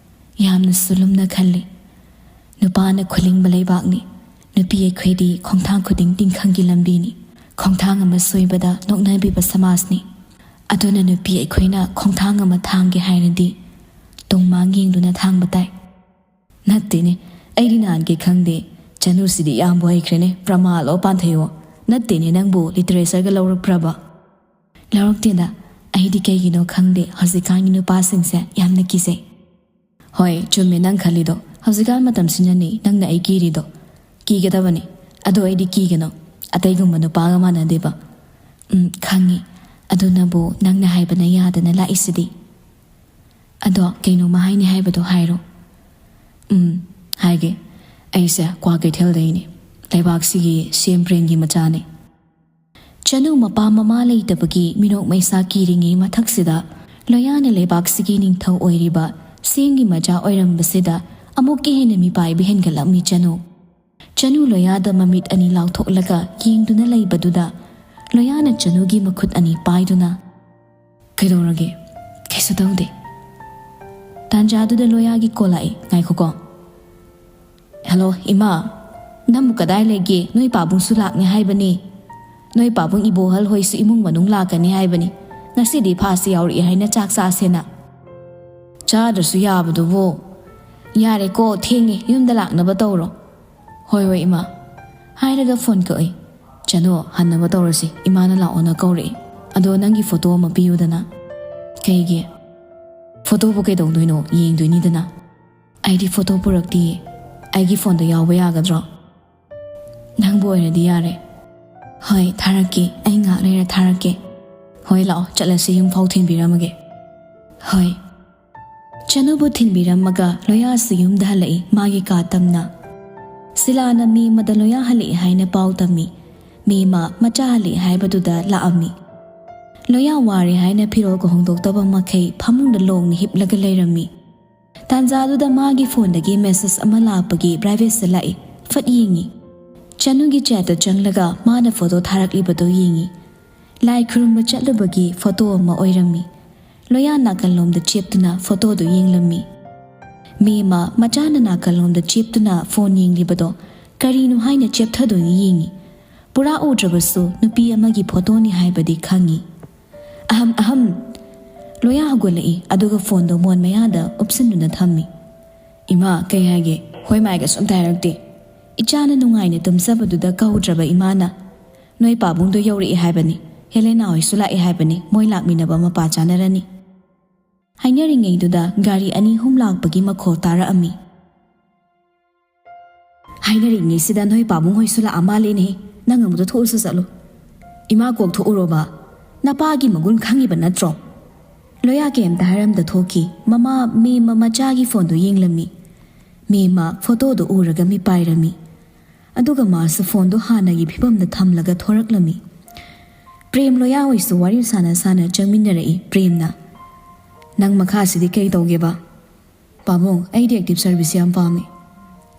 ꯌꯥꯝꯅꯁꯨ ꯂꯨꯝꯅ ꯈꯜꯂꯤ꯫ ꯅꯨꯄꯥꯅ ꯈꯨꯂꯤꯡꯕ ꯂꯩꯕꯥꯛꯅꯤ, ꯅꯨꯄꯤ ꯑꯩꯈꯣꯏꯗꯤ ꯈꯣꯡꯊꯥꯡ ꯈꯨꯗꯤꯡ ꯇꯤꯡꯈꯪꯒꯤ ꯂꯝꯕꯤꯅꯤ꯫ ꯈꯣꯡꯊꯥꯡ ꯑꯃ ꯁꯣꯏꯕꯗ ꯅꯣꯛꯅꯕꯤꯕ ꯁꯃꯥꯖꯅꯤ꯫ ꯑꯗꯨꯅ ꯅꯨꯄꯤ ꯑꯩꯈꯣꯏꯅ ꯈꯣꯡꯊꯥꯡ ꯑꯃ ꯊꯥꯡꯒꯦ ꯍꯥꯏꯔꯗꯤ ꯇꯨꯡ ꯃꯥꯡ ꯌꯦꯡꯗꯨꯅ ꯊꯥꯡꯕ ꯇꯥꯏ꯫" "ꯅꯠꯇꯦꯅꯦ, ꯑꯩꯗꯤ ꯅꯍꯥꯟꯒꯩ ꯈꯪꯗꯦ꯫ ꯆꯅꯨꯁꯤꯗꯤ ꯌꯥꯝꯕꯨ ꯍꯩꯈ꯭ꯔꯦꯅꯦ, ꯄ꯭ꯔꯃꯥ ꯂꯣ ꯄꯥꯟꯊꯩꯌꯣ꯫ ꯅꯠꯇꯦꯅꯦ, ꯅꯪꯕꯨ ꯂꯤꯇꯔꯦꯆꯔꯒ ꯂꯧꯔꯛꯄ꯭ꯔꯕ?" "ꯂꯧꯔꯛꯇꯦꯗ, ꯑꯩꯗꯤ ꯀꯩꯒꯤꯅꯣ ꯈꯪꯗꯦ, ꯍꯧꯖꯤꯛꯀꯥꯟꯒꯤ ꯅꯨꯄꯥꯁꯤꯡꯁꯦ ꯌꯥꯝꯅ ꯀꯤꯖꯩ꯫" ꯍꯣꯏ, ꯆꯨꯝꯃꯦ ꯅꯪ ꯈꯜꯂꯤꯗꯣ꯫ ꯍꯧꯖꯤꯛꯀꯥꯟ ꯃꯇꯝꯁꯤꯅꯅꯦ ꯅꯪꯅ ꯑꯩ ꯀꯤꯔꯤꯗꯣ꯫ ꯀꯤꯒꯗꯕꯅꯤ꯫ ꯑꯗꯣ ꯑꯩꯗꯤ ꯀꯤꯒꯅꯣ꯫ ꯑꯇꯩꯒꯨꯝꯕ ꯅꯨꯄꯥꯒ ꯃꯥꯟꯅꯗꯦꯕ꯫ ꯎꯝ, ꯈꯪꯉꯤ꯫ ꯑꯗꯨꯅꯕꯨ ꯅꯪꯅ ꯍꯥꯏꯕꯅ ꯌꯥꯗꯅ ꯂꯥꯛꯏꯁꯤꯗꯤ꯫ ꯑꯗꯣ ꯀꯩꯅꯣꯝꯃ ꯍꯥꯏꯅꯤ ꯍꯥꯏꯕꯗꯣ ꯍꯥꯏꯔꯣ꯫ ꯎꯝ, ꯍꯥꯏꯒꯦ꯫ ꯑꯩꯁꯦ ꯀ꯭ꯋꯥꯀꯩꯊꯦꯜꯗꯩꯅꯦ꯫ ꯂꯩꯕꯥꯛꯁꯤꯒꯤ ꯁꯤ ꯑꯦꯝ ꯄ꯭ꯔꯦꯝꯒꯤ ꯃꯆꯥꯅꯦ꯫ ꯆꯅꯨ ꯃꯄꯥ ꯃꯃꯥ ꯂꯩꯇꯕꯒꯤ ꯃꯤꯅꯣꯛ ꯃꯩꯁꯥ ꯀꯤꯔꯤꯉꯩ ꯃꯊꯛꯁꯤꯗ, ꯂꯣꯌꯥꯅ ꯂꯩꯕꯥꯛꯁꯤꯒꯤ ꯅꯤꯡꯊꯧ ꯑꯣꯏꯔꯤꯕ ꯁꯤ ꯑꯦꯝꯒꯤ ꯃꯆꯥ ꯑꯣꯏꯔꯝꯕꯁꯤꯗ ꯑꯃꯨꯛꯀ ꯍꯦꯟꯅ ꯃꯤꯄꯥꯏꯕ ꯍꯦꯟꯒꯠꯂꯝꯃꯤ ꯆꯅꯨ꯫ ꯆꯅꯨ ꯂꯣꯌꯥꯗ ꯃꯃꯤꯠ ꯑꯅꯤ ꯂꯥꯎꯊꯣꯛꯂꯒ ꯌꯦꯡꯗꯨꯅ ꯂꯩꯕꯗꯨꯗ, ꯂꯣꯌꯥꯅ ꯆꯅꯨꯒꯤ ꯃꯈꯨꯠ ꯑꯅꯤ ꯄꯥꯏꯗꯨꯅ, "ꯀꯩꯗꯧꯔꯒꯦ?" "ꯀꯩꯁꯨ ꯇꯧꯗꯦ꯫" ꯇꯥꯟꯖꯥꯗꯨꯗ ꯂꯣꯌꯥꯒꯤ ꯀꯣꯜ ꯂꯥꯛꯏ꯫ "ꯉꯥꯏꯈꯣꯀꯣ꯫" "ꯍꯜꯂꯣ, ꯏꯃꯥ꯫ ꯅꯪꯕꯨ ꯀꯗꯥꯏ ꯂꯩꯒꯦ? ꯅꯣꯏ ꯄꯥꯕꯨꯡꯁꯨ ꯂꯥꯛꯅꯤ ꯍꯥꯏꯕꯅꯤ꯫ ꯅꯣꯏ ꯄꯥꯕꯨꯡ ꯏꯕꯣꯍꯜ ꯍꯣꯏꯁꯨ ꯏꯃꯨꯡ ꯃꯅꯨꯡ ꯂꯥꯛꯀꯅꯤ ꯍꯥꯏꯕꯅꯤ꯫ ꯉꯁꯤꯗꯤ ꯐꯥꯁꯤ ꯌꯥꯎꯔꯛꯑꯦ ꯍꯥꯏꯅ ꯆꯥꯛ ꯆꯥꯁꯦꯅ꯫" "ꯆꯥꯗ꯭ꯔꯁꯨ ꯌꯥꯕꯗꯨꯕꯨ꯫" "ꯌꯥꯔꯦꯀꯣ, ꯊꯦꯡꯉꯦ, ꯌꯨꯝꯗ ꯂꯥꯛꯅꯕ ꯇꯧꯔꯣ꯫" "ꯍꯣꯏ, ꯍꯣꯏ, ꯏꯃꯥ꯫" ꯍꯥꯏꯔꯒ ꯐꯣꯟ ꯀꯛꯏ꯫ "ꯆꯅꯨ, ꯍꯟꯅꯕ ꯇꯧꯔꯁꯤ, ꯏꯃꯥꯅ ꯂꯥꯛꯑꯣꯅ ꯀꯧꯔꯛꯏ꯫ ꯑꯗꯣ ꯅꯪꯒꯤ ꯐꯣꯇꯣ ꯑꯃ ꯄꯤꯌꯨꯗꯅ꯫" "ꯀꯩꯒꯤ?" "ꯐꯣꯇꯣꯕꯨ ꯀꯩꯗꯧꯗꯣꯏꯅꯣ? ꯌꯦꯡꯗꯣꯏꯅꯤꯗꯅ꯫" "ꯑꯩꯗꯤ ꯐꯣꯇꯣ ꯄꯨꯔꯛꯇꯤꯌꯦ꯫ ꯑꯩꯒꯤ ꯐꯣꯟꯗ ꯌꯥꯎꯕ ꯌꯥꯒꯗ꯭ꯔꯣ?" "ꯅꯪꯕꯨ ꯑꯣꯏꯔꯗꯤ ꯌꯥꯔꯦ꯫" "ꯍꯣꯏ, ꯊꯥꯔꯛꯀꯦ꯫ ꯑꯩ ꯉꯥꯏꯍꯥꯛ ꯂꯩꯔ ꯊꯥꯔꯛꯀꯦ꯫" "ꯍꯣꯏ, ꯂꯥꯛꯑꯣ, ꯆꯠꯂꯁꯤ, ꯌꯨꯝ ꯐꯥꯎ ꯊꯤꯟꯕꯤꯔꯝꯃꯒꯦ꯫" "ꯍꯣꯏ꯫" ꯆꯅꯨꯕꯨ ꯊꯤꯟꯕꯤꯔꯝꯃꯒ ꯂꯣꯌꯥꯁꯨ ꯌꯨꯝꯗ ꯍꯜꯂꯛꯏ, ꯃꯥꯒꯤ ꯀꯥ ꯇꯝꯅ꯫ ꯁꯤꯂꯥꯅ ꯃꯦꯝꯃꯗ ꯂꯣꯌꯥ ꯍꯜꯂꯛꯏ ꯍꯥꯏꯅ ꯄꯥꯎ ꯇꯝꯃꯤ꯫ ꯃꯦꯝꯃ ꯃꯆꯥ ꯍꯜꯂꯛꯏ ꯍꯥꯏꯕꯗꯨꯗ ꯂꯥꯛꯑꯝꯃꯤ꯫ ꯂꯣꯌꯥ ꯋꯥꯔꯦ ꯍꯥꯏꯅ ꯐꯤꯔꯣꯜꯒ ꯍꯣꯡꯗꯣꯛꯇꯕ ꯃꯈꯩ ꯐꯃꯨꯡꯗ ꯂꯣꯡꯅ ꯍꯤꯞꯂꯒ ꯂꯩꯔꯝꯃꯤ꯫ ꯇꯥꯟꯖꯥꯗꯨꯗ ꯃꯥꯒꯤ ꯐꯣꯟꯗꯒꯤ ꯃꯦꯁꯦꯖ ꯑꯃ ꯂꯥꯛꯄꯒꯤ ꯄ꯭ꯔꯥꯏꯚꯦꯠꯁꯇ ꯂꯥꯛꯏ꯫ ꯐꯠ ꯌꯦꯡꯉꯤ꯫ ꯆꯅꯨꯒꯤ ꯆꯦꯠꯇ ꯆꯪꯂꯒ ꯃꯥꯅ ꯐꯣꯇꯣ ꯊꯥꯔꯛꯂꯤꯕꯗꯣ ꯌꯦꯡꯉꯤ꯫ ꯂꯥꯏ ꯈꯨꯔꯨꯝꯕ ꯆꯠꯂꯨꯕꯒꯤ ꯐꯣꯇꯣ ꯑꯃ ꯑꯣꯏꯔꯝꯃꯤ꯫ ꯂꯣꯌꯥ ꯅꯥꯀꯜꯂꯣꯝꯗ ꯆꯦꯞꯇꯨꯅ ꯐꯣꯇꯣꯗꯨ ꯌꯦꯡꯂꯝꯃꯤ꯫ ꯃꯦꯝꯃ ꯃꯆꯥꯅ ꯅꯥꯀꯜꯂꯣꯝꯗ ꯆꯦꯞꯇꯨꯅ ꯐꯣꯟ ꯌꯦꯡꯂꯤꯕꯗꯣ ꯀꯔꯤꯅꯣ ꯍꯥꯏꯅ ꯆꯦꯞꯊꯗꯨꯅ ꯌꯦꯡꯉꯤ꯫ ꯄꯨꯔꯥ ꯎꯗ꯭ꯔꯕꯁꯨ ꯅꯨꯄꯤ ꯑꯃꯒꯤ ꯐꯣꯇꯣꯅꯤ ꯍꯥꯏꯕꯗꯤ ꯈꯪꯉꯤ꯫ "ꯑꯍꯝ, ꯑꯍꯝ!" ꯂꯣꯌꯥ ꯍꯧꯒꯠꯂꯛꯏ, ꯑꯗꯨꯒ ꯐꯣꯟꯗꯣ ꯃꯣꯟ ꯃꯌꯥꯗ ꯎꯞꯁꯤꯟꯗꯨꯅ ꯊꯝꯃꯤ꯫ "ꯏꯃꯥ, ꯀꯩ ꯍꯥꯏꯒꯦ? ꯍꯣꯏ ꯃꯥꯏꯒꯁꯨ ꯑꯝꯇ ꯍꯥꯏꯔꯛꯇꯦ꯫ ꯏꯆꯥꯅ ꯅꯨꯡꯉꯥꯏꯅ ꯇꯨꯝꯖꯕꯗꯨꯗ ꯀꯧꯗ꯭ꯔꯕ ꯏꯃꯥꯅ꯫ ꯅꯣꯏ ꯄꯥꯕꯨꯡꯗꯣ ꯌꯧꯔꯛꯑꯦ ꯍꯥꯏꯕꯅꯤ, ꯍꯦꯂꯦꯅꯥ ꯍꯣꯏꯁꯨ ꯂꯥꯛꯑꯦ ꯍꯥꯏꯕꯅꯤ, ꯃꯣꯏ ꯂꯥꯛꯃꯤꯟꯅꯕ ꯃꯄꯥ ꯆꯥꯅꯔꯅꯤ꯫" ꯍꯥꯏꯅꯔꯤꯉꯩꯗꯨꯗ ꯒꯥꯔꯤ ꯑꯅꯤ ꯑꯍꯨꯝ ꯂꯥꯛꯄꯒꯤ ꯃꯈꯣꯜ ꯇꯥꯔꯛꯑꯝꯃꯤ꯫ "ꯍꯥꯏꯅꯔꯤꯉꯩꯁꯤꯗ ꯅꯣꯏ ꯄꯥꯕꯨꯡ ꯍꯣꯏꯁꯨ ꯂꯥꯛꯑ ꯃꯥꯜꯂꯦꯅꯦꯍꯦ꯫ ꯅꯪ ꯑꯃꯨꯛꯇ ꯊꯣꯛꯎꯁꯨ ꯆꯠꯂꯨ꯫ ꯏꯃꯥ ꯀꯣꯛ ꯊꯣꯛꯎꯔꯣꯕ꯫ ꯅꯄꯥꯒꯤ ꯃꯒꯨꯟ ꯈꯪꯉꯤꯕ ꯅꯠꯇ꯭ꯔꯣ?" ꯂꯣꯌꯥ ꯀꯩꯝꯇ ꯍꯥꯏꯔꯝꯗ ꯊꯣꯛꯈꯤ꯫ ꯃꯃꯥ ꯃꯦꯝꯃ ꯃꯆꯥꯒꯤ ꯐꯣꯟꯗꯨ ꯌꯦꯡꯂꯝꯃꯤ꯫ ꯃꯦꯝꯃ ꯐꯣꯇꯣꯗꯨ ꯎꯔꯒ ꯃꯤꯄꯥꯏꯔꯝꯃꯤ꯫ ꯑꯗꯨꯒ ꯃꯥꯁꯨ ꯐꯣꯟꯗꯨ ꯍꯥꯟꯅꯒꯤ ꯐꯤꯕꯝꯗ ꯊꯝꯂꯒ ꯊꯣꯔꯛꯂꯝꯃꯤ꯫ ꯄ꯭ꯔꯦꯝ ꯂꯣꯌꯥ ꯍꯣꯏꯁꯨ ꯋꯥꯔꯤ ꯁꯥꯟꯅ ꯁꯥꯟꯅ ꯆꯪꯃꯤꯟꯅꯔꯛꯏ꯫ ꯄ꯭ꯔꯦꯝꯅ, "ꯅꯪ ꯃꯈꯥꯁꯤꯗꯤ ꯀꯩ ꯇꯧꯒꯦꯕ?" "ꯄꯥꯕꯨꯡ, ꯑꯩꯗꯤ ꯑꯦꯛꯇꯤꯚ ꯁꯔꯚꯤꯁ ꯌꯥꯝ ꯄꯥꯝꯃꯤ꯫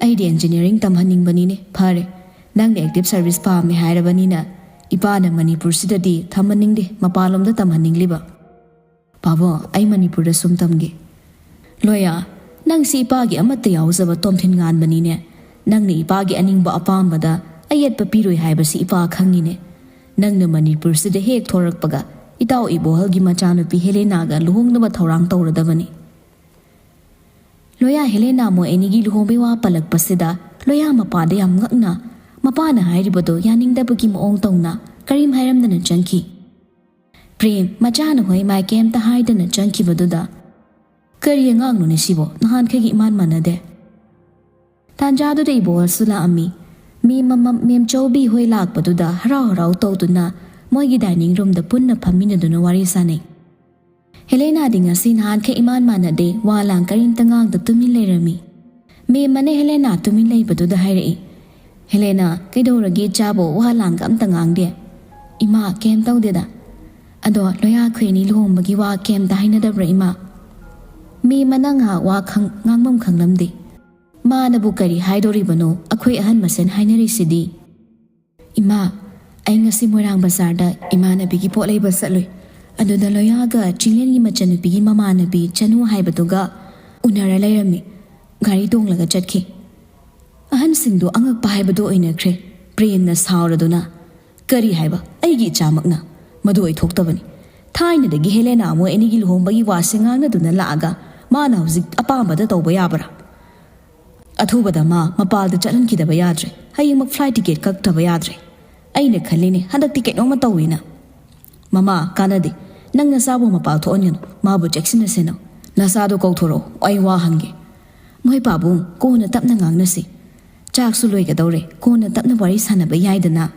ꯑꯩꯗꯤ ꯏꯟꯖꯤꯅꯤꯌꯥꯔꯤꯡ ꯇꯝꯍꯟꯅꯤꯡꯕꯅꯤꯅꯦ꯫ ꯐꯔꯦ, ꯅꯪꯅ ꯑꯦꯛꯇꯤꯚ ꯁꯔꯚꯤꯁ ꯄꯥꯝꯃꯦ ꯍꯥꯏꯔꯕꯅꯤꯅ, ꯏꯄꯥꯅ ꯃꯅꯤꯄꯨꯔꯁꯤꯗꯗꯤ ꯊꯝꯍꯟꯅꯤꯡꯗꯦ, ꯃꯄꯥꯟꯂꯣꯝꯗ ꯇꯝꯍꯟꯅꯤꯡꯂꯤꯕ꯫" "ꯄꯥꯕꯨꯡ, ꯑꯩ ꯃꯅꯤꯄꯨꯔꯗ ꯁꯨꯝ ꯇꯝꯒꯦ꯫" "ꯂꯣꯌꯥ, ꯅꯪꯁꯤ ꯏꯄꯥꯒꯤ ꯑꯃꯠꯇ ꯌꯥꯎꯖꯕ ꯇꯣꯝꯊꯤꯟ ꯉꯥꯟꯕꯅꯤꯅꯦ꯫ ꯅꯪꯅ ꯏꯄꯥꯒꯤ ꯑꯅꯤꯡꯕ ꯑꯄꯥꯝꯕꯗ ꯑꯌꯦꯠꯄ ꯄꯤꯔꯣꯏ ꯍꯥꯏꯕꯁꯤ ꯏꯄꯥ ꯈꯪꯉꯤꯅꯦ꯫ ꯅꯪꯅ ꯃꯅꯤꯄꯨꯔꯁꯤꯗ ꯍꯦꯛ ꯊꯣꯔꯛꯄꯒ ꯏꯇꯥꯎ ꯏꯕꯣꯍꯜꯒꯤ ꯃꯆꯥꯅꯨꯄꯤ ꯍꯦꯂꯦꯅꯥꯒ ꯂꯨꯍꯣꯡꯅꯕ ꯊꯧꯔꯥꯡ ꯇꯧꯔꯗꯕꯅꯤ꯫" ꯂꯣꯌꯥ ꯍꯦꯂꯦꯅꯥ ꯃꯣꯏ ꯑꯅꯤꯒꯤ ꯂꯨꯍꯣꯡꯕꯩ ꯋꯥ ꯄꯜꯂꯛꯄꯁꯤꯗ ꯂꯣꯌꯥ ꯃꯄꯥꯗ ꯌꯥꯝ ꯉꯛꯅ, ꯃꯄꯥꯅ ꯍꯥꯏꯔꯤꯕꯗꯣ ꯌꯥꯅꯤꯡꯗꯕꯒꯤ ꯃꯑꯣꯡ ꯇꯧꯅ ꯀꯔꯤꯝ ꯍꯥꯏꯔꯝꯗꯅ ꯆꯪꯈꯤ꯫ ꯄ꯭ꯔꯦꯝ ꯃꯆꯥꯅ ꯍꯣꯏ ꯃꯥꯏ ꯀꯩꯝꯇ ꯍꯥꯏꯗꯅ ꯆꯪꯈꯤꯕꯗꯨꯗ, "ꯀꯔꯤ ꯑꯉꯥꯡꯅꯣꯅꯦ ꯁꯤꯕꯣ? ꯅꯍꯥꯟꯈꯩꯒ ꯏꯃꯥꯟ ꯃꯥꯟꯅꯗꯦ꯫" ꯇꯥꯟꯖꯥꯗꯨꯗ ꯏꯕꯣꯍꯜꯁꯨ ꯂꯥꯛꯑꯝꯃꯤ꯫ ꯃꯦꯝ ꯃꯃꯝ ꯃꯦꯝ ꯆꯧꯕꯤ ꯍꯣꯏ ꯂꯥꯛꯄꯗꯨꯗ ꯍꯔꯥꯎ ꯍꯔꯥꯎ ꯇꯧꯗꯨꯅ ꯃꯣꯏꯒꯤ ꯗꯥꯏꯅꯤꯡ ꯔꯨꯝꯗ ꯄꯨꯟꯅ ꯐꯝꯃꯤꯟꯅꯗꯨꯅ ꯋꯥꯔꯤ ꯁꯥꯟꯅꯩ꯫ ꯍꯦꯂꯦꯅꯥꯗꯤ ꯉꯁꯤ ꯅꯍꯥꯟꯈꯩ ꯏꯃꯥꯟ ꯃꯥꯟꯅꯗꯦ, ꯋꯥ ꯂꯥꯡ ꯀꯔꯤꯝꯇ ꯉꯥꯡꯗ ꯇꯨꯃꯤꯟ ꯂꯩꯔꯝꯃꯤ꯫ ꯃꯦꯝꯃꯅ ꯍꯦꯂꯦꯅꯥ ꯇꯨꯃꯤꯟ ꯂꯩꯕꯗꯨꯗ ꯍꯥꯏꯔꯛꯏ, "ꯍꯦꯂꯦꯅꯥ, ꯀꯩꯗꯧꯔꯒꯦ ꯏꯆꯥꯕꯣ? ꯋꯥ ꯂꯥꯡꯒ ꯑꯝꯇ ꯉꯥꯡꯗꯦ?" "ꯏꯃꯥ, ꯀꯩꯝ ꯇꯧꯗꯦꯗ꯫ ꯑꯗꯣ ꯂꯣꯌꯥ, ꯑꯩꯈꯣꯏ ꯑꯅꯤ ꯂꯨꯍꯣꯡꯕꯒꯤ ꯋꯥ ꯀꯩꯝꯇ ꯍꯥꯏꯅꯗꯕ꯭ꯔꯥ ꯏꯃꯥ?" ꯃꯦꯝꯃꯅ ꯉꯥꯏꯍꯥꯛ ꯋꯥ ꯈꯪ-, ꯉꯥꯡꯐꯝ ꯈꯪꯂꯝꯗꯦ꯫ ꯃꯥꯅꯕꯨ ꯀꯔꯤ ꯍꯥꯏꯗꯣꯔꯤꯕꯅꯣ? ꯑꯩꯈꯣꯏ ꯑꯍꯟ ꯃꯁꯦꯟ ꯍꯥꯏꯅꯔꯤꯁꯤꯗꯤ꯫ "ꯏꯃꯥ, ꯑꯩ ꯉꯁꯤ ꯃꯣꯏꯔꯥꯡ ꯕꯖꯥꯔꯗ ꯏꯃꯥꯟꯅꯕꯤꯒꯤ ꯄꯣꯠ ꯂꯩꯕ ꯆꯠꯂꯨꯏ꯫ ꯑꯗꯨꯗ ꯂꯣꯌꯥꯒ ꯆꯤꯡꯂꯦꯟꯒꯤ ꯃꯆꯟꯅꯨꯄꯤꯒꯤ ꯃꯃꯥꯟꯅꯕꯤ ꯆꯅꯨ ꯍꯥꯏꯕꯗꯨꯒ ꯎꯅꯔ ꯂꯩꯔꯝꯃꯤ꯫ ꯒꯥꯔꯤ ꯇꯣꯡꯂꯒ ꯆꯠꯈꯤ꯫" ꯑꯍꯟꯁꯤꯡꯗꯨ ꯑꯉꯛꯄ ꯍꯥꯏꯕꯗꯨ ꯑꯣꯏꯅꯈ꯭ꯔꯦ꯫ ꯄ꯭ꯔꯦꯝꯅ ꯁꯥꯎꯔꯗꯨꯅ, "ꯀꯔꯤ ꯍꯥꯏꯕ? ꯑꯩꯒꯤ ꯏꯆꯥꯃꯛꯅ? ꯃꯗꯨ ꯑꯣꯏꯊꯣꯛꯇꯕꯅꯤ꯫ ꯊꯥꯏꯅꯗꯒꯤ ꯍꯦꯂꯦꯅꯥ ꯃꯣꯏ ꯑꯅꯤꯒꯤ ꯂꯨꯍꯣꯡꯕꯒꯤ ꯋꯥꯁꯦ ꯉꯥꯡꯅꯗꯨꯅ ꯂꯥꯛꯑꯒ ꯃꯥꯅ ꯍꯧꯖꯤꯛ ꯑꯄꯥꯝꯕꯗ ꯇꯧꯕ ꯌꯥꯕ꯭ꯔꯥ? ꯑꯊꯨꯕꯗ ꯃꯥ ꯃꯄꯥꯜꯗ ꯆꯠꯍꯟꯈꯤꯗꯕ ꯌꯥꯗ꯭ꯔꯦ꯫ ꯍꯌꯦꯡꯃꯛ ꯐ꯭ꯂꯥꯏꯠ ꯇꯤꯀꯦꯠ ꯀꯛꯇꯕ ꯌꯥꯗ꯭ꯔꯦ꯫ ꯑꯩꯅ ꯈꯜꯂꯤꯅꯦ, ꯍꯟꯗꯛꯇꯤ ꯀꯩꯅꯣꯝꯃ ꯇꯧꯏꯅ꯫" "ꯃꯃꯥ, ꯀꯥꯟꯅꯗꯦ꯫ "ꯅꯪ ꯅꯆꯥꯕꯨ ꯃꯄꯥꯜ ꯊꯣꯛꯍꯟꯒꯅꯨ, ꯃꯥꯕꯨ ꯆꯦꯛꯁꯤꯟꯅꯁꯦꯅꯧ꯫ ꯅꯆꯥꯗꯣ ꯀꯧꯊꯣꯔꯛꯑꯣ, ꯑꯩ ꯋꯥ ꯍꯪꯒꯦ꯫" "ꯃꯣꯏ ꯄꯥꯕꯨꯡ, ꯀꯣꯟꯅ ꯇꯞꯅ ꯉꯥꯡꯅꯁꯤ꯫ ꯆꯥꯛꯁꯨ ꯂꯣꯏꯒꯗꯧꯔꯦ, ꯀꯣꯟꯅ ꯇꯞꯅ ꯋꯥꯔꯤ ꯁꯥꯟꯅꯕ ꯌꯥꯏꯗꯅ꯫"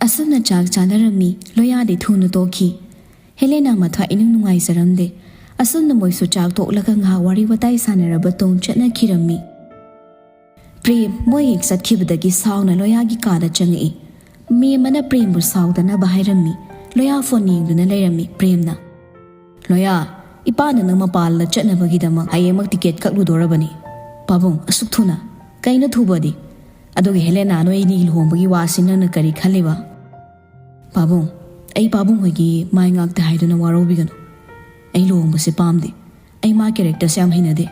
ꯑꯁꯨꯝꯅ ꯆꯥꯛ ꯆꯥꯅꯔꯝꯃꯤ꯫ ꯂꯣꯌꯥꯗꯤ ꯊꯨꯅ ꯇꯣꯛꯈꯤ꯫ ꯍꯦꯂꯦꯅꯥ ꯃꯊ꯭ꯋꯥꯏ ꯏꯅꯨꯡ ꯅꯨꯡꯉꯥꯏꯖꯔꯝꯗꯦ꯫ ꯑꯁꯨꯝꯅ ꯃꯣꯏꯁꯨ ꯆꯥꯛ ꯇꯣꯛꯂꯒ ꯉꯥꯏꯍꯥꯛ ꯋꯥꯔꯤ ꯋꯥꯇꯥꯏ ꯁꯥꯟꯅꯔꯕ ꯇꯣꯡ ꯆꯠꯅꯈꯤꯔꯝꯃꯤ꯫ ꯄ꯭ꯔꯦꯝ ꯃꯣꯏ ꯍꯦꯛ ꯆꯠꯈꯤꯕꯗꯒꯤ ꯁꯥꯎꯅ ꯂꯣꯌꯥꯒꯤ ꯀꯥꯗ ꯆꯪꯉꯛꯏ꯫ ꯃꯦꯝ ꯑꯃꯅ ꯄ꯭ꯔꯦꯝꯕꯨ ꯁꯥꯎꯗꯅꯕ ꯍꯥꯏꯔꯝꯃꯤ꯫ ꯂꯣꯌꯥ ꯐꯣꯟ ꯌꯦꯡꯗꯨꯅ ꯂꯩꯔꯝꯃꯤ꯫ ꯄ꯭ꯔꯦꯝꯅ, "ꯂꯣꯌꯥ, ꯏꯄꯥꯅ ꯅꯪ ꯃꯄꯥꯟꯗ ꯆꯠꯅꯕꯒꯤꯗꯃꯛ ꯍꯌꯦꯡꯃꯛ ꯇꯤꯀꯦꯠ ꯀꯛꯂꯨꯗꯣꯔꯕꯅꯤ꯫" "ꯄꯥꯕꯨꯡ, ꯑꯁꯨꯛ ꯊꯨꯅ? ꯀꯩꯅꯣ ꯊꯨꯕꯗꯤ? ꯑꯗꯨꯒ ꯍꯦꯂꯦꯅꯥ, ꯅꯣꯏ ꯑꯅꯤꯒꯤ ꯂꯨꯍꯣꯡꯕꯒꯤ ꯋꯥꯁꯤ ꯅꯪꯅ ꯀꯔꯤ ꯈꯜꯂꯤꯕ?" "ꯄꯥꯕꯨꯡ, ꯑꯩ ꯄꯥꯕꯨꯡ ꯍꯣꯏꯒꯤ ꯃꯥꯏ ꯉꯥꯛꯇ ꯍꯥꯏꯗꯨꯅ ꯋꯥꯔꯧꯕꯤꯒꯅꯨ꯫ ꯑꯩ ꯂꯨꯍꯣꯡꯕꯁꯦ ꯄꯥꯝꯗꯦ꯫ ꯑꯩ ꯃꯥ ꯀꯦꯔꯦꯛꯇꯔꯁꯦ ꯌꯥꯝ ꯍꯩꯅꯗꯦ꯫"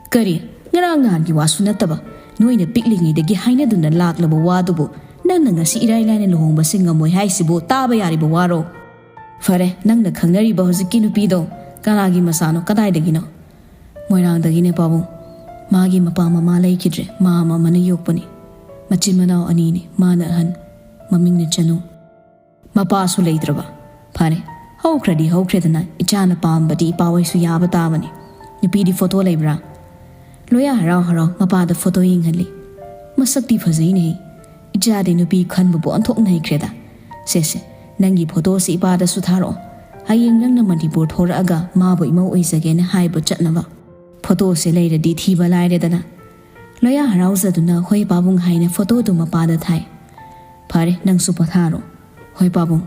"ꯀꯔꯤ? ꯉꯔꯥꯡ ꯅꯍꯥꯟꯒꯤ ꯋꯥꯁꯨ ꯅꯠꯇꯕ, ꯅꯣꯏꯅ ꯄꯤꯛꯂꯤꯉꯩꯗꯒꯤ ꯍꯥꯏꯅꯗꯨꯅ ꯂꯥꯛꯂꯕ ꯋꯥꯗꯨꯕꯨ ꯅꯪꯅ ꯉꯁꯤ ꯏꯔꯥꯏ ꯂꯥꯏꯅ ꯂꯨꯍꯣꯡꯕꯁꯦ ꯉꯝꯃꯣꯏ ꯍꯥꯏꯁꯤꯕꯨ ꯇꯥꯕ ꯌꯥꯔꯤꯕ ꯋꯥꯔꯣ?" "ꯐꯔꯦ, ꯅꯪꯅ ꯈꯪꯅꯔꯤꯕ ꯍꯧꯖꯤꯛꯀꯤ ꯅꯨꯄꯤꯗꯣ ꯀꯅꯥꯒꯤ ꯃꯆꯥꯅꯣ, ꯀꯗꯥꯏꯗꯒꯤꯅꯣ?" "ꯃꯣꯏꯔꯥꯡꯗꯒꯤꯅꯦ ꯄꯥꯕꯨꯡ꯫ ꯃꯥꯒꯤ ꯃꯄꯥ ꯃꯃꯥ ꯂꯩꯈꯤꯗ꯭ꯔꯦ, ꯃꯥ ꯑꯃ ꯑꯃꯅ ꯌꯣꯛꯄꯅꯤ꯫ ꯃꯆꯤꯟ ꯃꯅꯥꯎ ꯑꯅꯤꯅꯤ, ꯃꯥꯅ ꯑꯍꯟ꯫ ꯃꯃꯤꯡꯅ ꯆꯅꯨ꯫ ꯃꯄꯥꯁꯨ ꯂꯩꯇ꯭ꯔꯕ? ꯐꯔꯦ, ꯍꯧꯈ꯭ꯔꯗꯤ ꯍꯧꯈ꯭ꯔꯦꯗꯅ, ꯏꯆꯥꯅ ꯄꯥꯝꯕꯗꯤ ꯏꯄꯥ ꯍꯣꯏꯁꯨ ꯌꯥꯕ ꯇꯥꯕꯅꯤ꯫ ꯅꯨꯄꯤꯗꯤ ꯐꯣꯇꯣ ꯂꯩꯕ꯭ꯔꯥ?" ꯂꯣꯌꯥ ꯍꯔꯥꯎ ꯍꯔꯥꯎ ꯃꯄꯥꯗ ꯐꯣꯇꯣ ꯌꯦꯡꯍꯜꯂꯤ꯫ "ꯃꯁꯛꯇꯤ ꯐꯖꯩꯅꯦꯍꯦ꯫ ꯏꯆꯥꯗꯤ ꯅꯨꯄꯤ ꯈꯟꯕꯕꯨ ꯑꯣꯟꯊꯣꯛꯅ ꯍꯩꯈ꯭ꯔꯦꯗ꯫ ꯁꯦ ꯁꯦ, ꯅꯪꯒꯤ ꯐꯣꯇꯣꯁꯤ ꯏꯄꯥꯗꯁꯨ ꯊꯥꯔꯛꯑꯣ꯫ ꯍꯌꯦꯡ ꯅꯪꯅ ꯃꯅꯤꯄꯨꯔ ꯊꯣꯔꯛꯑꯒ ꯃꯥꯕꯨ ꯏꯃꯧ ꯑꯣꯏꯖꯒꯦꯅ ꯍꯥꯏꯕ ꯆꯠꯅꯕ꯫ ꯐꯣꯇꯣꯁꯦ ꯂꯩꯔꯗꯤ ꯊꯤꯕ ꯂꯥꯏꯔꯦꯗꯅ꯫" ꯂꯣꯌꯥ ꯍꯔꯥꯎꯖꯗꯨꯅ "ꯍꯣꯏ ꯄꯥꯕꯨꯡ" ꯍꯥꯏꯅ ꯐꯣꯇꯣꯗꯨ ꯃꯄꯥꯗ ꯊꯥꯏ꯫ "ꯐꯔꯦ, ꯅꯪꯁꯨ ꯄꯣꯊꯥꯔꯣ꯫" "ꯍꯣꯏ ꯄꯥꯕꯨꯡ꯫"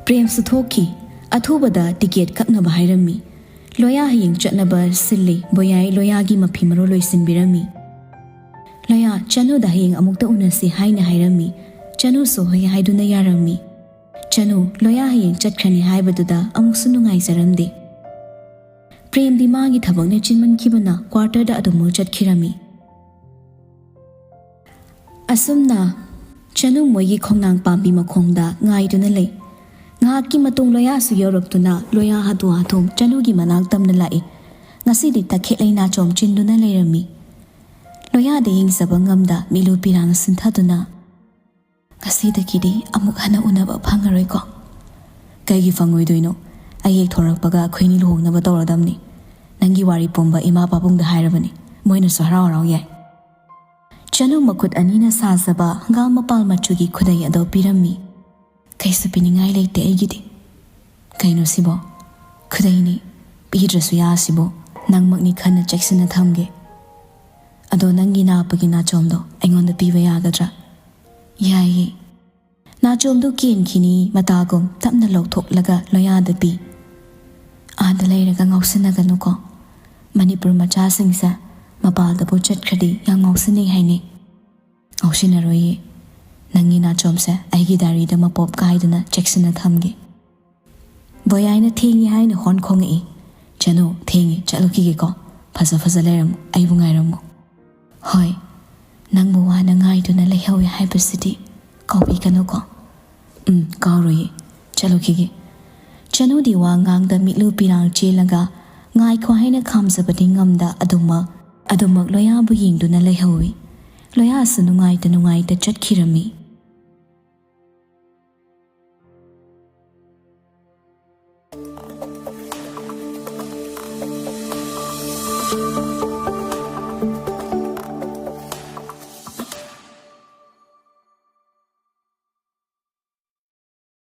ꯄ꯭ꯔꯦꯝꯁꯨ ꯊꯣꯛꯈꯤ꯫ ꯑꯊꯨꯕꯗ ꯇꯤꯀꯦꯠ ꯀꯛꯅꯕ ꯍꯥꯏꯔꯝꯃꯤ꯫ ꯂꯣꯌꯥ ꯍꯌꯦꯡ ꯆꯠꯅꯕ ꯁꯤꯜꯂꯤ꯫ ꯕꯣꯌꯥꯏ ꯂꯣꯌꯥꯒꯤ ꯃꯐꯤ ꯃꯔꯣꯜ ꯂꯣꯏꯁꯤꯟꯕꯤꯔꯝꯃꯤ꯫ ꯂꯣꯌꯥ, "ꯆꯅꯨꯗ ꯍꯌꯦꯡ ꯑꯃꯨꯛꯇ ꯎꯅꯁꯤ" ꯍꯥꯏꯅ ꯍꯥꯏꯔꯝꯃꯤ꯫ ꯆꯅꯨꯁꯨ ꯍꯣꯏ ꯍꯥꯏꯗꯨꯅ ꯌꯥꯔꯝꯃꯤ꯫ ꯆꯅꯨ, ꯂꯣꯌꯥ ꯍꯌꯦꯡ ꯆꯠꯈ꯭ꯔꯅꯤ ꯍꯥꯏꯕꯗꯨꯗ ꯑꯃꯨꯛꯁꯨ ꯅꯨꯡꯉꯥꯏꯖꯔꯝꯗꯦ꯫ ꯄ꯭ꯔꯦꯝꯗꯤ ꯃꯥꯒꯤ ꯊꯕꯛꯅ ꯆꯤꯟꯃꯟꯈꯤꯕꯅ ꯀ꯭ꯋꯥꯔꯇꯔꯗ ꯑꯗꯨꯝ ꯆꯠꯈꯤꯔꯝꯃꯤ꯫ ꯑꯁꯨꯝꯅ ꯆꯅꯨ ꯃꯣꯏꯒꯤ ꯈꯣꯡꯅꯥꯡ ꯄꯥꯝꯕꯤ ꯃꯈꯣꯡꯗ ꯉꯥꯏꯗꯨꯅ ꯂꯩ꯫ ꯉꯥꯏꯍꯥꯛꯀꯤ ꯃꯇꯨꯡ ꯂꯣꯌꯥꯁꯨ ꯌꯧꯔꯛꯇꯨꯅ ꯂꯣꯌꯥ ꯍꯥꯊꯨ ꯍꯥꯊꯨ ꯆꯅꯨꯒꯤ ꯃꯅꯥꯛ ꯇꯝꯅ ꯂꯥꯛꯏ꯫ ꯉꯁꯤꯗꯤ ꯇꯈꯦꯠ ꯂꯩꯅꯥꯆꯣꯝ ꯆꯤꯟꯗꯨꯅ ꯂꯩꯔꯝꯃꯤ꯫ ꯂꯣꯌꯥꯗ ꯌꯦꯡꯖꯕ ꯉꯝꯗ ꯃꯤꯠꯂꯨ ꯄꯤꯔꯥꯡ ꯁꯤꯟꯊꯗꯨꯅ, "ꯉꯁꯤꯗꯒꯤꯗꯤ ꯑꯃꯨꯛ ꯍꯟꯅ ꯎꯅꯕ ꯐꯪꯉꯔꯣꯏꯀꯣ?" "ꯀꯩꯒꯤ ꯐꯪꯉꯣꯏꯗꯣꯏꯅꯣ? ꯑꯩ ꯍꯦꯛ ꯊꯣꯔꯛꯄꯒ ꯑꯩꯈꯣꯏꯅꯤ ꯂꯨꯍꯣꯡꯅꯕ ꯇꯧꯔꯗꯝꯅꯤ꯫ ꯅꯪꯒꯤ ꯋꯥꯔꯤ ꯄꯨꯝꯕ ꯏꯃꯥ ꯄꯥꯕꯨꯡꯗ ꯍꯥꯏꯔꯕꯅꯤ, ꯃꯣꯏꯅꯁꯨ ꯍꯔꯥꯎ ꯍꯔꯥꯎ ꯌꯥꯏ꯫" ꯆꯅꯨ ꯃꯈꯨꯠ ꯑꯅꯤꯅ ꯁꯥꯖꯕ ꯍꯪꯒꯥꯝ ꯃꯄꯥꯜ ꯃꯆꯨꯒꯤ ꯈꯨꯗꯩ ꯑꯗꯣ ꯄꯤꯔꯝꯃꯤ꯫ "ꯀꯩꯁꯨ ꯄꯤꯅꯤꯡꯉꯥꯏ ꯂꯩꯇꯦ ꯑꯩꯒꯤꯗꯤ꯫" "ꯀꯩꯅꯣ ꯁꯤꯕꯣ?" "ꯈꯨꯗꯩꯅꯤ, ꯄꯤꯗ꯭ꯔꯁꯨ ꯌꯥꯁꯤꯕꯨ, ꯅꯪꯃꯛꯅꯤ ꯈꯟꯅ ꯆꯦꯛꯁꯤꯟꯅ ꯊꯝꯒꯦ꯫ ꯑꯗꯣ ꯅꯪꯒꯤ ꯅꯥꯞꯄꯒꯤ ꯅꯥꯆꯣꯝꯗꯣ ꯑꯩꯉꯣꯟꯗ ꯄꯤꯕ ꯌꯥꯒꯗ꯭ꯔꯥ?" "ꯌꯥꯏꯌꯦ꯫" ꯅꯥꯆꯣꯝꯗꯨ ꯀꯦꯟꯈꯤꯅꯤ ꯃꯇꯥꯒꯨꯝ ꯇꯞꯅ ꯂꯧꯊꯣꯛꯂꯒ ꯂꯣꯌꯥꯗ ꯄꯤ꯫ "ꯑꯥꯗ ꯂꯩꯔꯒ ꯉꯥꯎꯁꯤꯟꯅꯒꯅꯨꯀꯣ꯫ ꯃꯅꯤꯄꯨꯔ ꯃꯆꯥꯁꯤꯡꯁꯦ ꯃꯄꯥꯜꯗꯕꯨ ꯆꯠꯈ꯭ꯔꯗꯤ ꯌꯥꯝ ꯉꯥꯎꯁꯤꯟꯅꯩ ꯍꯥꯏꯅꯩ꯫" "ꯉꯥꯎꯁꯤꯟꯅꯔꯣꯏꯌꯦ꯫ ꯅꯪꯒꯤ ꯅꯥꯆꯣꯝꯁꯦ ꯑꯩꯒꯤ ꯗꯥꯏꯔꯤꯗ ꯃꯄꯣꯞ ꯀꯥꯏꯗꯨꯅ ꯆꯦꯛꯁꯤꯟꯅ ꯊꯝꯒꯦ꯫" ꯕꯣꯌꯥꯏꯅ ꯊꯦꯡꯉꯤ ꯍꯥꯏꯅ ꯍꯣꯟ ꯈꯣꯡꯉꯛꯏ꯫ "ꯆꯅꯨ, ꯊꯦꯡꯉꯤ, ꯆꯠꯂꯨꯈꯤꯒꯦꯀꯣ꯫ ꯐꯖ ꯐꯖ ꯂꯩꯔꯝꯃꯨ, ꯑꯩꯕꯨ ꯉꯥꯏꯔꯝꯃꯨ꯫" "ꯍꯣꯏ, ꯅꯪꯕꯨ ꯋꯥꯅ ꯉꯥꯏꯗꯨꯅ ꯂꯩꯍꯧꯋꯦ ꯍꯥꯏꯕꯁꯤꯗꯤ ꯀꯥꯎꯕꯤꯒꯅꯨꯀꯣ꯫" "ꯎꯝ, ꯀꯥꯎꯔꯣꯏꯌꯦ, ꯆꯠꯂꯨꯈꯤꯒꯦ꯫" ꯆꯅꯨꯗꯤ ꯋꯥ ꯉꯥꯡꯗ ꯃꯤꯠꯂꯨ ꯄꯤꯔꯥꯡ ꯆꯦꯜꯂꯒ ꯉꯥꯏꯈꯣ ꯍꯥꯏꯅ ꯈꯥꯝꯖꯕꯗꯤ ꯉꯝꯗ ꯑꯗꯨꯃꯛ, ꯑꯗꯨꯃꯛ ꯂꯣꯌꯥꯕꯨ ꯌꯦꯡꯗꯨꯅ ꯂꯩꯍꯧꯏ꯫ ꯂꯣꯌꯥꯁꯨ ꯅꯨꯡꯉꯥꯏꯇ ꯅꯨꯡꯉꯥꯏꯇ ꯆꯠꯈꯤꯔꯝꯃꯤ꯫